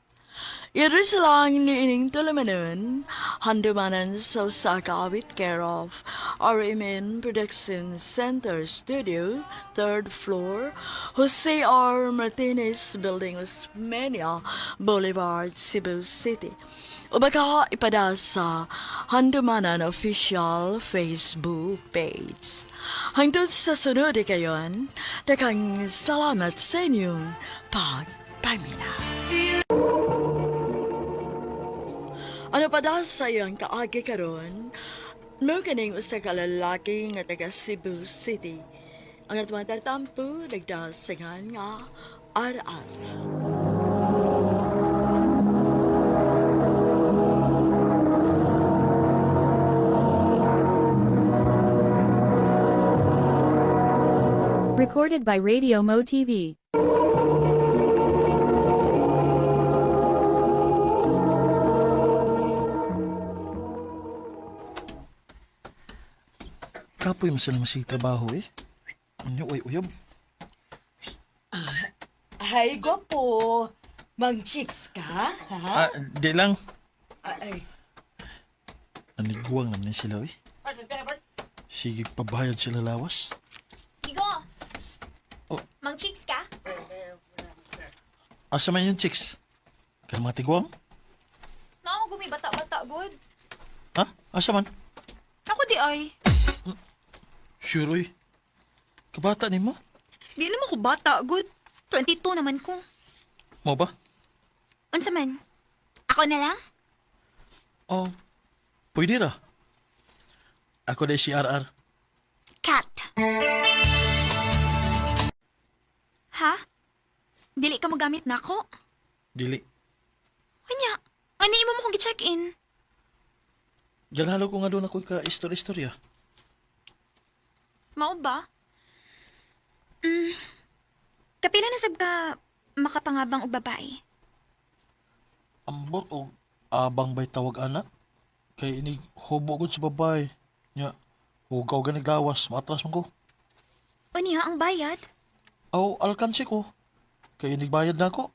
Iri silang niining tulumanon, handumanan sa usa ka awit care of RMN Production Center Studio, third floor, Jose R. Martinez Building, Osmeña Boulevard, Cebu City. O baka ipada sa Handumanan Official Facebook page. Hangtod sa sunod kayon, daghang salamat sa inyong pagpamina. Ano pa daw sa iyong kaagi karon? Mo kaning usa ka lalaki nga taga Cebu City. Ang atong tatampo nagdasingan nga RR. Recorded by Radio Mo TV. Kapoy man sila masig trabaho eh. Ano, ay uyab. Ay, gwapo. Mang chicks ka, ha? Ah, di lang. Ay, Naniguang naman sila eh. Sige, pabayad sila lawas. Igo! Oh. Mang chicks ka? Asa man yung chicks? Kaya mga tiguang? Na ako gumibata-bata, good. Ha? Asa man? Ako di ay. Sure oy. Kabata ni mo? Di naman ko bata, good. 22 naman ko. Mo ba? Unsa man? Ako na lang? Oh, pwede ra. Ako dahil si RR. Cat. Ha? Dili ka magamit nako? Dili. Anya, ano imo mo kong gi-check-in? Ganhalo ko nga doon ako ka istorya-istorya. Mao ba? Kapila na sab ka makapangabang og babae. Ambot o abang bay tawag ana? Kay ini hubo gud sa babae. Nya, hugaw ga naglawas, maatras man ko. Unya ang bayad? Aw, alkansi ko. Kay inig bayad na ako.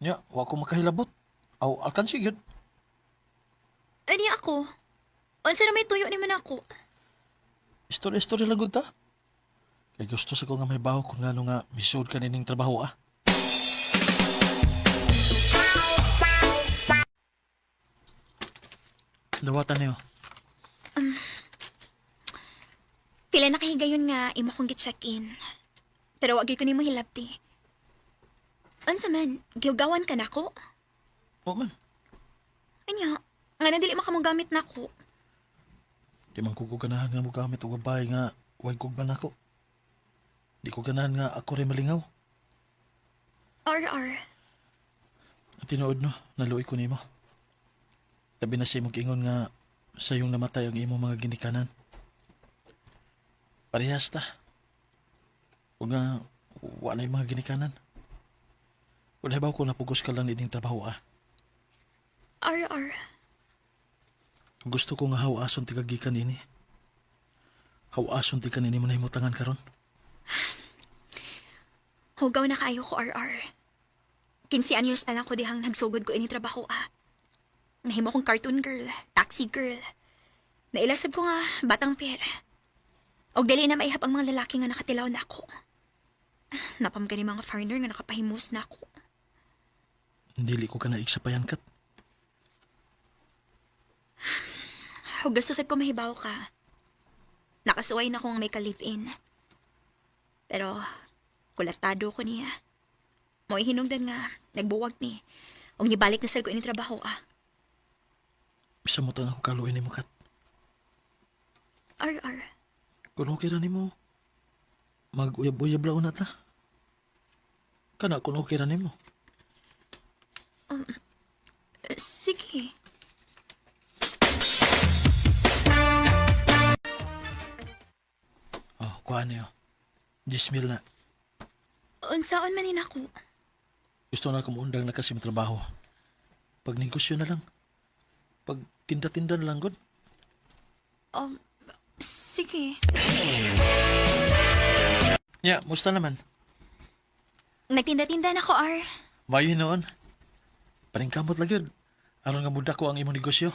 Nya, wa ko makahilabot. Aw, alkansi gyud. Unya ako. Unsa na may tuyo ni man ako? Istorya-istorya lang gud ta. Kay gusto sa ko nga may baho kung ngano nga misuod ka nining trabaho ah. Dawatan niyo. Pila na kahigayon nga imo kong gi-check-in. Pero wag gyud ko nimo hilabti. Unsa man, gihugawan ka nako? O man, Anya, nga na dili makamogamit nako. di man ko ko ganahan nga mogamit og babae nga way kugban nako. Di ko ganahan nga ako rin malingaw. RR. At tinuod no, naluoy ko nimo. Labi na sa imong giingon nga sayong namatay ang imong mga ginikanan. Parehas ta. O nga, wala yung mga ginikanan. Wala ba ko napugos ka lang ining trabaho ah. RR. Gusto ko nga hawason ti kagikan ini. Hawason ti kanini mo na himutangan karon. Hugaw na kaayo ko, RR. 15 anyos pa lang ko dihang nagsugod ko ini trabaho ah. Nahimo kong cartoon girl, taxi girl. Nailasab ko nga batang pera. Og dili na maihap ang mga lalaki nga nakatilaw na ako. Napam gani mga foreigner nga nakapahimos na ako. Dili ko ka naig sa payankat. Ug gusto sad ko mahibaw ka. Nakasuway na kong may ka-live-in. Pero kulatado ko niya. Mo'y hinungdan nga, nagbuwag ni. Ug nibalik na sad ko ini trabaho ah. Bisa mo tang ako kaluoy nimo kat. RR. Kung okay ra nimo, mag-uyab-uyab lang na ta. Kana kung okay ra nimo. Sige. Oh, kuha niyo. 10,000 na. Unsaon man ni nako. Gusto na kumuundang na kasi matrabaho. Pag negosyo na lang. Pag tinda-tinda na lang, god. Sige. Ya, musta naman? Nagtinda-tinda na ko, R. Mayo noon. Paningkamot lang yun. Aron nga muda ko ang imong negosyo.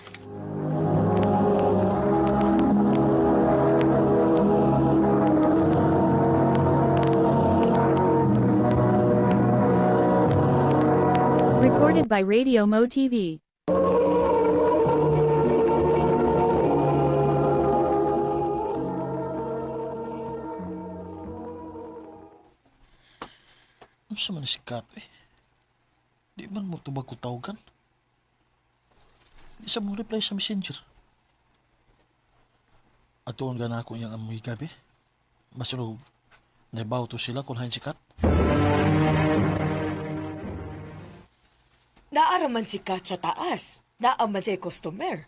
Recorded by Radio Mo TV. Unsa man si Kat eh? Di man mo tubag ko tawagan. Di sa mo reply sa messenger. Atuon ka na ako iyang amoy gabi. Masulog, nabaw to sila kung hain si Kat. Naaraman si Kat sa taas. Naaman siya customer.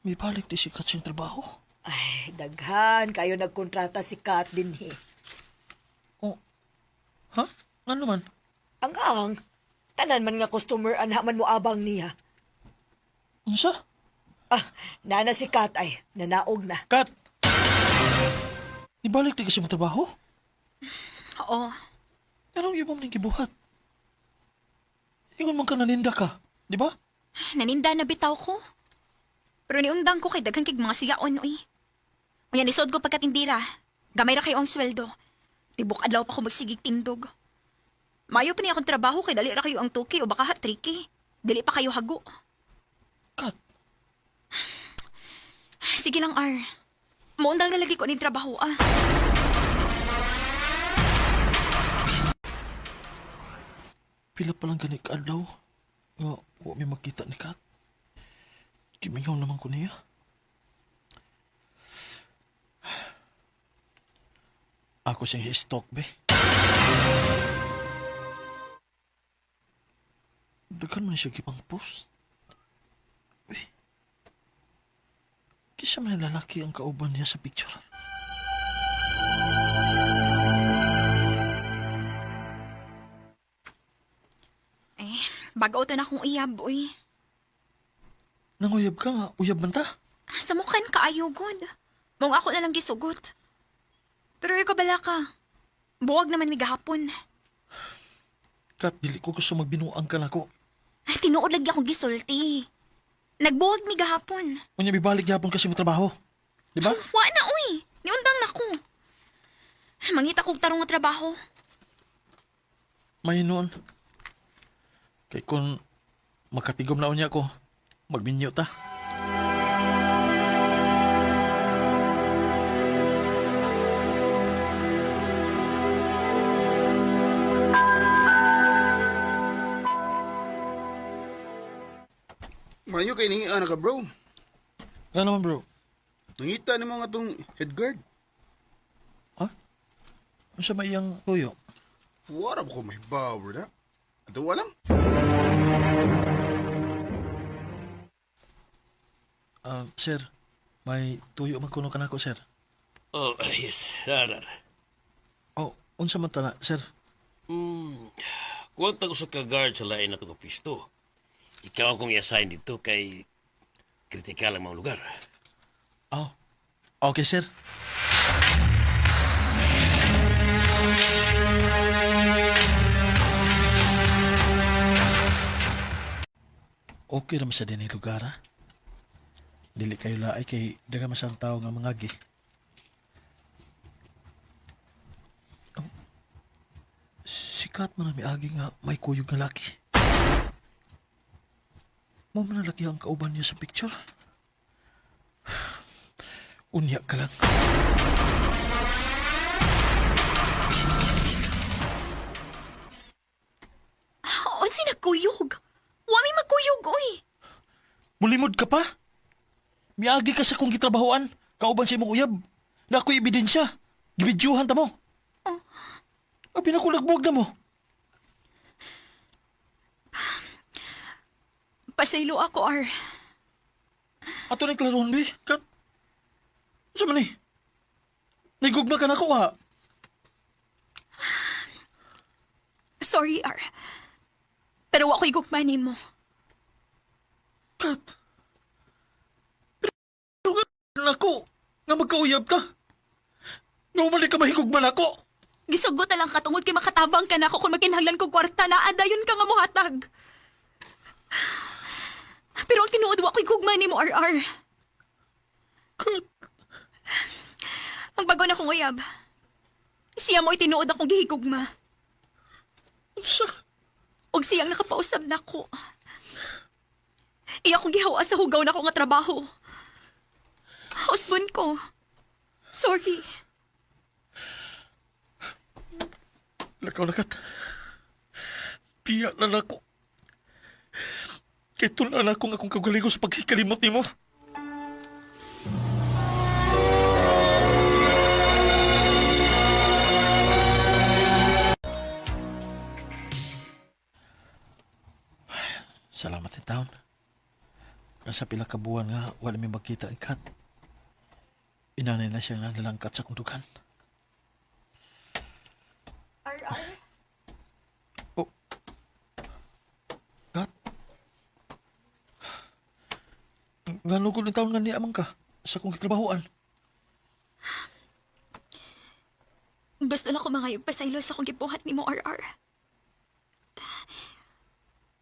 May balik di si Kat sa iyang trabaho. Ay, daghan kayo nagkontrata si Kat din eh. Oh. Ha? Ano man? Ang ang, tanan man nga customer anha man mo abang niya. Unsa? Ah, nana si Kat ay, nanaog na. Kat! Ibalik di kasi mo trabaho? Oo. Anong ibang ning gibuhat? Ingon man ka naninda ka, di ba? Naninda na bitaw ko. Pero niundang ko kay daghan kig mga siyaon, uy. Unya nisod ko pagkatindira. Gamay ra kayo ang sweldo. Tibok adlaw pa ko magsigig tindog. Mayo pa ni akong trabaho kay dali ra kayo ang tuki o baka ha tricky. Dili pa kayo hago. Kat, Sige lang, R. Muundang na lagi ko ning trabaho, ah. pila pa lang gani kaadlaw nga wa mi magkita ni Kat. Kimingaw naman ko niya. Ako siyang hi-stalk, be. Daghan man siya gipang post. Uy. Kisa man ang lalaki ang kauban niya sa picture. Eh, bag-o ta na akong iyab, uy. Nanguyab ka nga, uyab man ta. Sa mukhan ka ayugod. Mong ako na lang gisugot. Pero ikaw bala ka. Buwag naman mi gahapon. Kat, dili ko gusto magbinuang ka nako. Ay, tinuod lagi akong gisulti. Nagbuwag mi gahapon. Unya bibalik gyapon kasi mo trabaho. Di ba? Wa na, uy. Niundang na ko. Mangita kog tarong nga trabaho. May noon. Kay kung makatigom na unya ko, magminyo ta. Mayo kay ningi ana ka bro. Nga naman bro. Nangita ni mo nga tong head guard. Ha? Unsa may iyang tuyo? Wala ba ko may power na? Ato walang. Ah, sir, may tuyo man kuno kanako, sir. Oh, yes. Arar. Oh, unsa man ta na, sir? Hmm. Kuwanta ko sa ka-guard sa lain na itong pisto. Ikaw akong i-assign dito kay kritikal ang mga lugar. Oh. Okay, sir. Okay naman sa dinhi lugar, ha? Dili kayo laay kay daga masang tao nga mangagi. Oh, sikat man ang miagi nga may kuyog nga laki. Mo man ang laki ang kauban niya sa picture. Unya ka lang. Unsi nagkuyog? Wa mi magkuyog, uy. Mulimod ka pa? Miagi ka sa kong gitrabahoan. Kauban sa imong uyab. Na ako'y ebidensya. Gibidyuhan ta mo. Oh. Abi na ko nagbuwag na mo. Pasaylo ako, R. Ato na klaroon, be. Kat. Sa man eh? Nagugma ka na ko, ha? Sorry, R. Pero wa ko'y gugmanin mo. Kat. Pero nga nako. Nga magkauyab ta. Nga umalik ka mahigugma na ako. Gisugot na lang ka tungod kay makatabang ka nako kung makinahanglan ko kwarta na adayon ka nga mohatag. Pero ang tinuod wa ko'y gugma nimo, RR. Kat. Ang bago na kong uyab. Siya mo'y tinuod akong gihigugma. Unsa? Og siyang nakapausab nako. Iya akong gihawa sa hugaw nako nga trabaho. Husband ko. Sorry. Lakaw lakat. Piya na nako. Kay tula na akong akong kagalingon sa pagkikalimot nimo. Salamat in town. Nasa pila ka buwan nga wala mi magkita ang kat. Inanay na siya nga nalangkat sa kong dugan. RR? Oh. Kat? Nga nugol ni taon nga niya man ka sa kong kitrabahoan. Gusto na ko mangayog pasaylo sa akong gibuhat nimo, RR.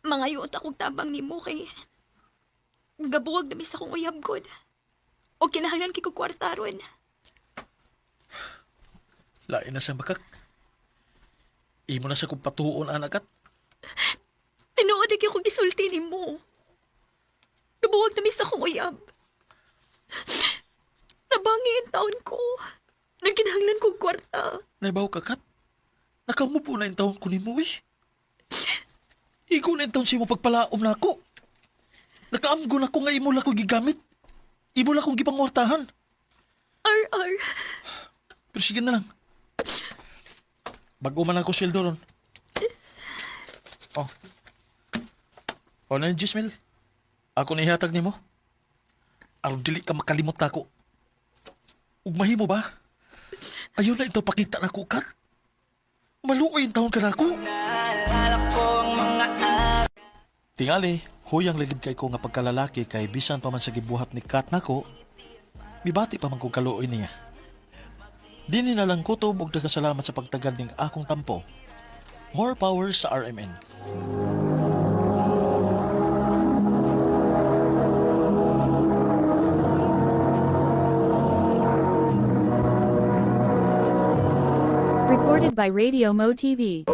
Mangayo akong tabang nimo kay gabuwag na mis akong uyab god. O kinahanglan kay ko kwarta ron. Lain na sa makak. Imo na sa kong patuon, anak at. Tinuod lagi akong gisulti nimo. Gabuwag na mis akong uyab. Tabangi ang taon ko. Nagkinahanglan kong kwarta. Naibaw ka, Kat. Nakamupo na yung taon ko nimo, eh. Igo na yung taon sa imo pagpalaom na ako. Nakaamgo na ko nga imo lang ko gigamit. Imo lang kong gipangwartahan. RR, Pero sige na lang. Bago man ako sweldo ron. Oh. O na yung Jismil. Ako na ihatag nimo. Aron dili ka makalimot nako. Ug mahimo ba? Ayaw na ito pakita na ko, Kat. Maluoy ang taon ka na ako. Tingali, huyang ligid kay ko nga pagkalalaki kay bisan pa man sa gibuhat ni Kat nako, mibati pa man kong kaluoy niya. Dini na lang kutob og nagkasalamat sa pagtagal ning akong tampo. More power sa RMN. Recorded by Radio Mo TV.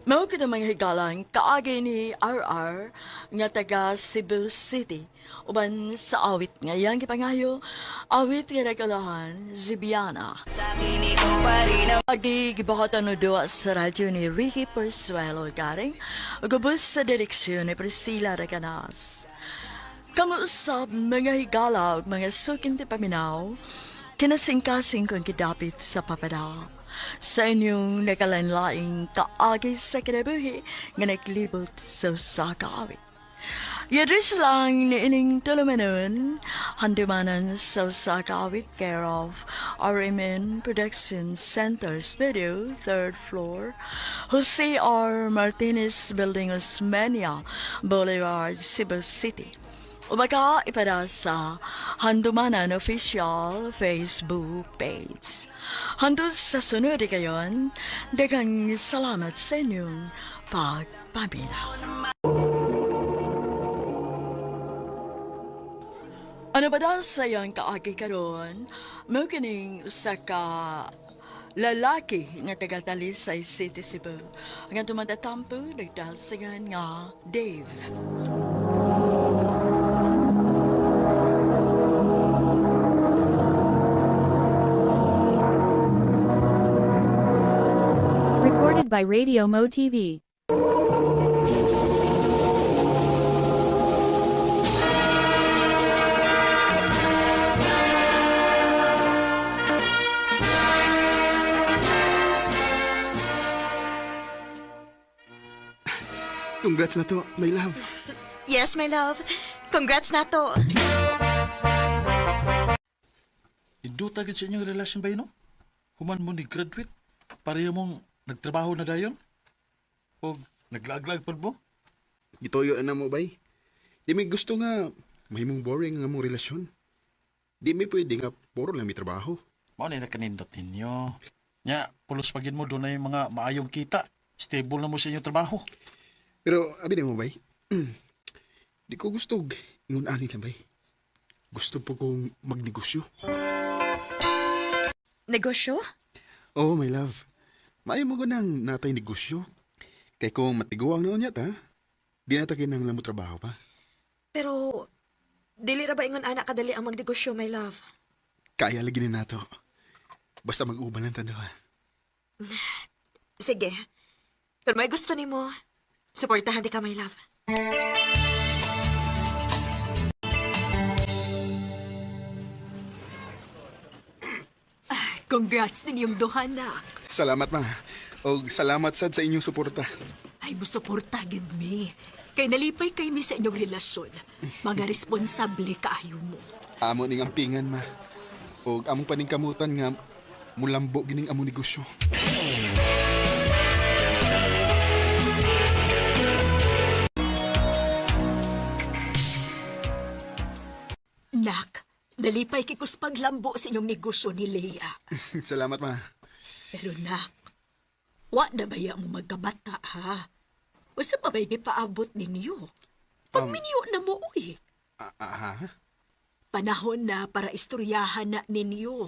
Mao kita mga higalang kaagi ni RR nga taga Cebu City uban sa awit nga iyang gipangayo, awit nga nagkalahan Zibiana. Agi gibahatan no duwa sa radyo ni Ricky Persuelo Garing, gubos sa direksyon ni Priscilla Recanas. Kamuusap mga higala ug mga suking ti paminaw, kinasingkasing kong gidapit sa papada. Sa inyong nakalanlaing kaagi sa kinabuhi nga naglibot sa usa ka awit. Yadris lang ni ining tulumanon, handumanan sa usa ka awit, care of RMN Production Center Studio, third floor, Jose R. Martinez Building, Osmeña Boulevard, Cebu City. O baka ipada sa Handumanan Official Facebook page. Hantod sa sunod kayon, daghang salamat sa inyong pagpaminaw. Ano ba daw sa iyong kaagi karon? Mao kining usa ka lalaki nga taga Talisay City, Cebu. Nga tumatatampo nagdasingan nga Dave. Recorded by Radio Mo TV. Congrats na to, my love. Yes, my love. Congrats na to. Induta gid sa inyong relasyon ba no? Human mo ni graduate, pareho mong nagtrabaho na dayon? O naglaaglaag pud mo? Gituyo na mo, bay. Di may gusto nga mahimong boring nga mong relasyon. Di may pwede nga puro lang may trabaho. Mao na nakanindot ninyo. Nya, pulos pagin mo doon na yung mga maayong kita. Stable na mo sa inyong trabaho. Pero abi na mo, bay. Di ko gusto og ingon ani lang, bay. Gusto po kong magnegosyo. Negosyo? Oh, my love. Maayo mo ko nang natay negosyo. Kay kung matiguang noon yata, di na ta kinahanglan mo trabaho pa. Pero, dili ra ba ingon anak kadali ang magnegosyo, my love? Kaya lagi ni nato. Basta mag-uban lang tanda ha. Sige. Pero may gusto nimo, suportahan di ka, my love. Ah, congrats ninyong duha, nak. Salamat, ma. Og salamat sad sa inyong suporta. Ay, musuporta gid mi. Kay nalipay kay mi sa inyong relasyon. Mga responsable kaayo mo. Amo ning ampingan, ma. Og among paningkamutan nga mulambo gining among negosyo. Nak, nalipay kay kus paglambo sa inyong negosyo ni Leia. Salamat, ma. Pero nak, wa na baya mo magkabata, ha? Usa pa ba'y gipaabot ninyo? Pagminyo na mo, uy. Ah, ha? Panahon na para istoryahan na ninyo.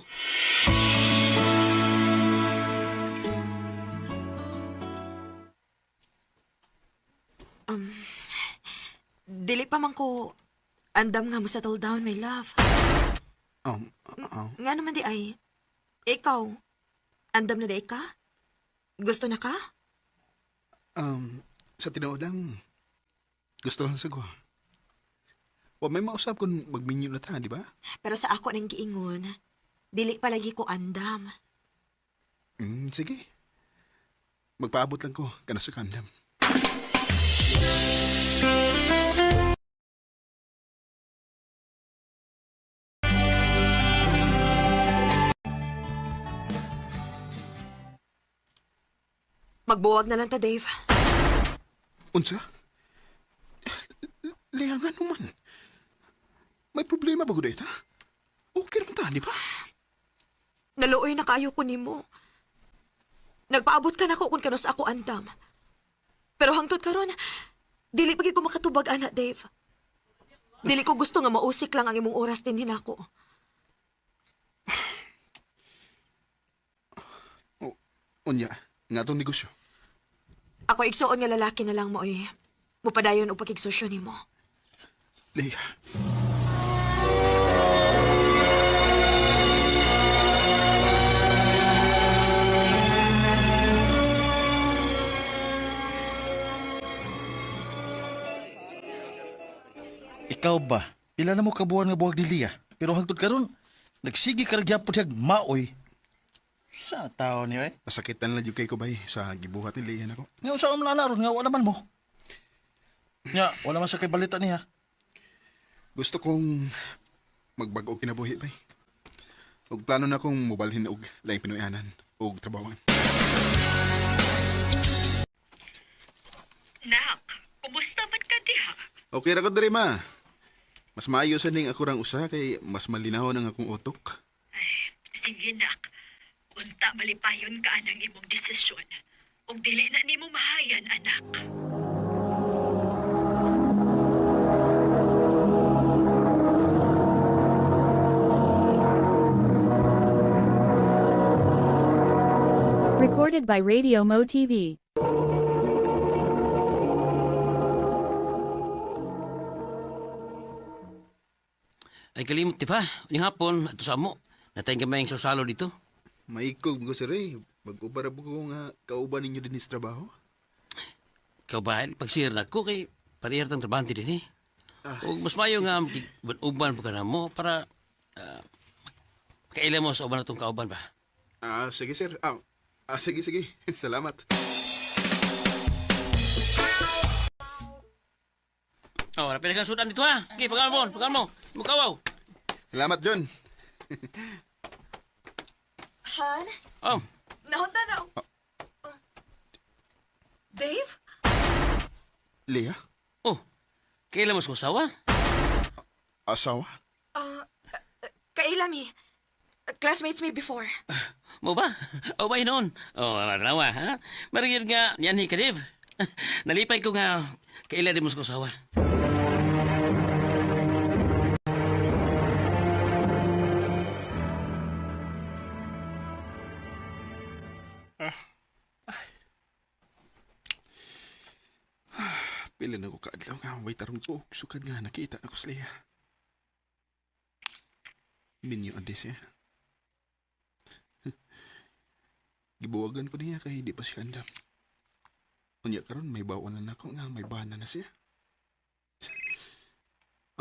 Dili pa man ko andam nga mo settle down, my love. Nga naman di ay, ikaw, andam na di ka? Gusto na ka? Sa tinuod lang, gusto lang sa ko. Wa may mausap kung magminyo na ta, di ba? Pero sa ako nang giingon, dili palagi ko andam. Sige. Magpaabot lang ko, kana sa kandam. Magbuwag na lang ta, Dave. Unsa? Lea, nga naman. May problema ba ko dito? Okay naman ta, di ba? Naluoy na kaayo ko nimo. Nagpaabot ka nako kung kanus ako andam. Pero hangtod karon, dili pagi ko makatubag ana, Dave. Dili ko gusto nga mausik lang ang imong oras din hinako. O, unya, nga tong negosyo. Ako igsuon nga lalaki na lang mo eh. Mupadayon og pakigsosyo nimo. Lea. Ikaw ba? Pila na mo kabuan nga buwag ni Lia? Pero hangtod karon, nagsige ka ra gyapon siyag maoy. Sa tao niyo eh. Masakitan lang yung kay ko bay sa gibuhat ni Lea nako. Nga usa man na ron nga wala man mo. Nya, wala man sa kay balita niya. Gusto kong magbago og kinabuhi bay. Og plano na kong mobalhin og laing Pinoyanan og trabahoan. Nak, kumusta man ka diha? Okay ra ko diri ma. Mas maayo sa ning ako rang usa kay mas malinaw ang akong utok. Ay, sige nak. Unta malipayon ka anang imong desisyon. Ug dili na nimo mahayan, anak. Recorded by Radio Mo TV. Ay kalimot di ba? Unyang hapon, ato sa amo. Natayang gamay ang sasalo dito. Maikog ko sir eh. Mag-uba ra ko nga kauban ninyo din sa trabaho. Ikaw ba, pagsir na ko kay parehar tang trabahante din eh. O mas mayo nga uban pa ka na mo para uh, kaila mo sa uban na tong kauban ba? Ah, sige sir. Sige sige. Salamat. Oh, napila kang sudan dito ha. Okay, pagal mo, pagal mo. Mukawaw. Salamat John. Han? Oh, Nahunta na. Oh. Dave? Lea, oh. Kaila mo sa usawa? asawa? Kaila mi. Classmates me before. Mo ba? O ba noon? Oh, marawa ha? Marigid nga, yan hi kadib. Nalipay ko nga kaila din mo sa usawa. Pila na ko kaadlaw nga way tarong tuok sukad nga nakita na ko si Lea. Minyo adi siya. Gibuwagan ko niya kay di pa siya andam. Unya karon may baon na nako nga may bana na siya.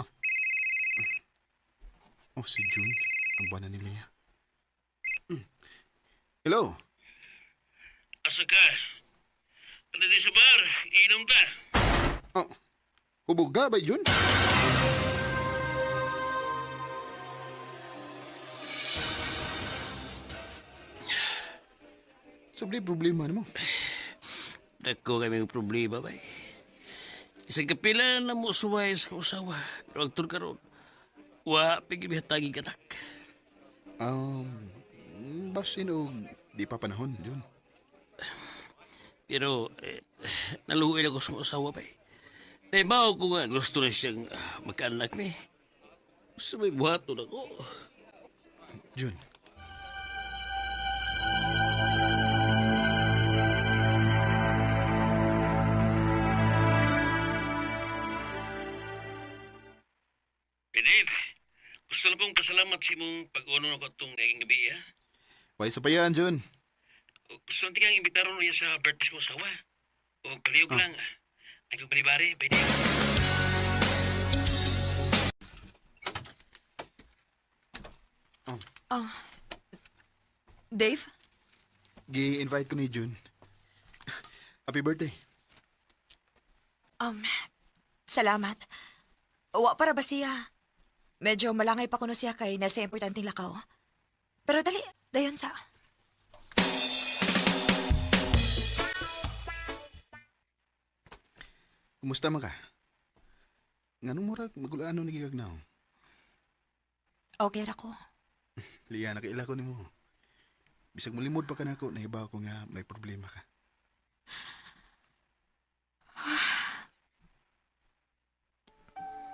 Oh. Oh, si June, ang bana ni Lea. Hello. Asa ka? Ano di sa bar? Iinom ka? Oh. Hubog ka ba, June? Sobre problema nimo. Dako kami ng problema ba eh. Isang kapila na mo suway sa usawa. Pero ang karon, Wa pigibihatagi'g anak. Basin og di pa panahon, Jun. Pero naluoy lang ko sa asawa pa eh. Nahibaw ko nga gusto na siyang magkaanak ni. Gusto may buhaton ako. Jun. Hey Dave, gusto na kong pasalamat sa imong pag-uno na ko itong naging gabi, ha? Way sa payan, Jun. Gusto natin kang imbitaron niya sa birthday ko asawa. O kaliyog lang. Ay kong palibari, by Dave. Dave? Gi-invite ko ni Jun. Happy birthday. Salamat. Wa para ba siya? Medyo malangay pa kuno siya kay nasa importanteng lakaw. Pero dali, dayon sa. Kumusta man ka? Nganong murag magulaan ni gigagnaw? Okay ra ko. Liya, nakaila ko nimo. Bisag molimod pa ka nako, nahibaw ko nga may problema ka.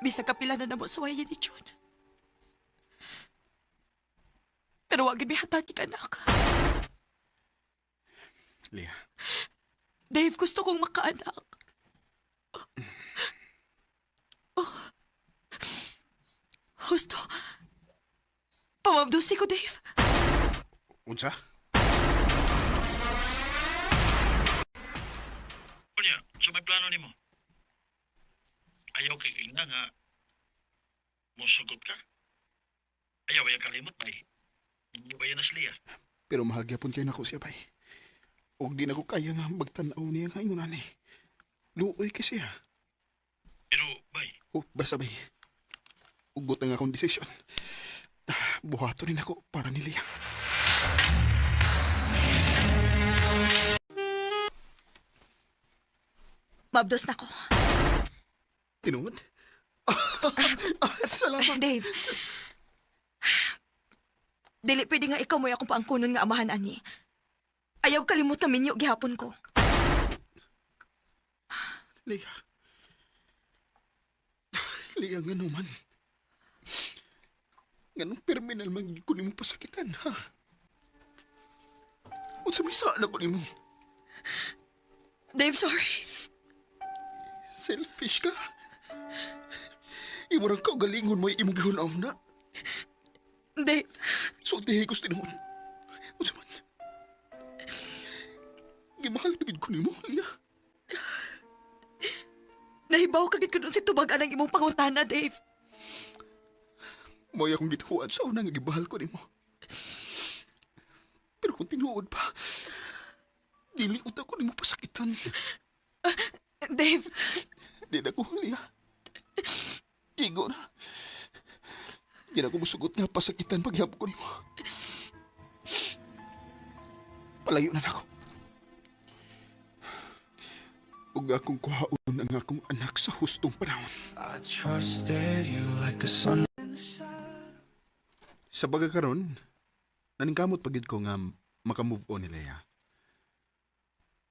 Bisag kapila na namo suwayin ni Jun. Pero wag gid hatagi ka anak. Liya, Dave, gusto kong makaanak. Oh. Husto. Pamabdusi ko, Dave. Unsa? Unya, sa may plano nimo? Ayaw kay ingna nga mosugot ka. Ayaw ay kalimot bay. Hindi ba yan na siya? Pero mahal gyapon kay nako siya bay. Og di nako kaya nga magtan-aw niya nga ingon ani. Luoy kay siya. Pero bay, Oh, basta bay. Ugot ang akong desisyon. Buhato rin ako para ni Lia. Mabdos na ko. Tinuod? Salamat. Dave. Dili pwede nga ikaw mo'y akong paangkunon nga amahan ani. Ayaw kalimot na minyo gihapon ko. Lia. Lia, nga naman. Nganong perminal man ko nimo pasakitan, ha? Unsa may sala ko nimo? Dave, sorry. Selfish ka. Imo rang kaugalingon mo imong gihunaw na. Dave, Sultihi ko sa tinuod. Unsa man? Gimahal na gid ko nimo, Lia. Nahibaw ka gid ko dun si tubag anang imong pangutana, Dave. Mo'y akong gituan sa una nga gibahal ko nimo. Pero kung tinuod pa, dili unta ko nimo pasakitan. Dave, Di na ko, Lia. Igo na. Di na ko musugot nga pasakitan paghihapon ko nimo. Palayo na nako. Ug akong kuhaon ang akong anak sa hustong panahon. I trusted you like the sun. Sa baga karon, naningkamot pagid ko nga maka-move on ni Lea.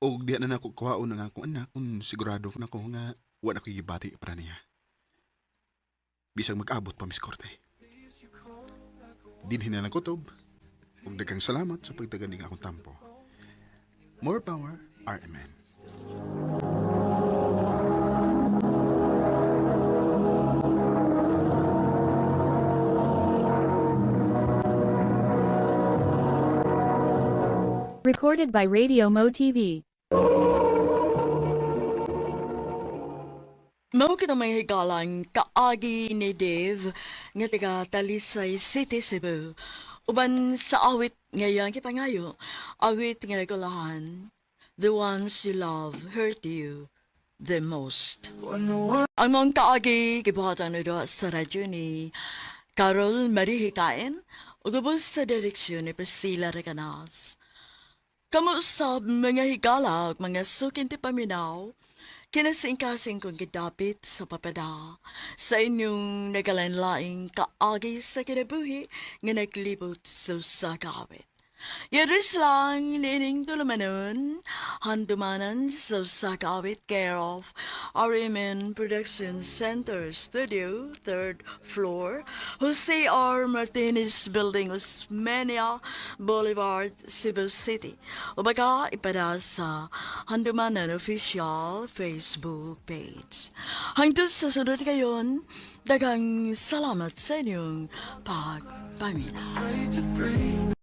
Og diha na nako kuhaon ang akong anak kung sigurado ko nako nga wa na ko gibati para niya. Bisag mag-abot pa mis korte. Dinhi na lang kutob. Ug daghang salamat sa pagtagan ning akong tampo. More power, RMN. Recorded by Radio Mo TV. Mao kita may higalang kaagi ni Dave nga taga Talisay City, Cebu. Uban sa awit ngayang kipangayo, awit nga nagulahan, The ones you love hurt you the most. Ang mong kaagi gibuhatan na sa radyo ni Carol Marie Hikain ug ubos sa direksyon ni Priscilla Recanas. Kamusab mga higala ug mga sukinti paminaw, Kinasingkasing kong gidapit sa papada sa inyong nagalain-laing kaagi sa kinabuhi nga naglibot sa usa ka awit. Yaris lang niining tulumanon, handumanan sa usa ka awit, care of RMN Production Center Studio, third floor, Jose R. Martinez Building, Osmeña Boulevard, Cebu City. O baka ipada sa Handumanan Official Facebook page. Hangtod sa sunod kayon, daghang salamat sa inyong pagpaminaw. Afraid to breathe.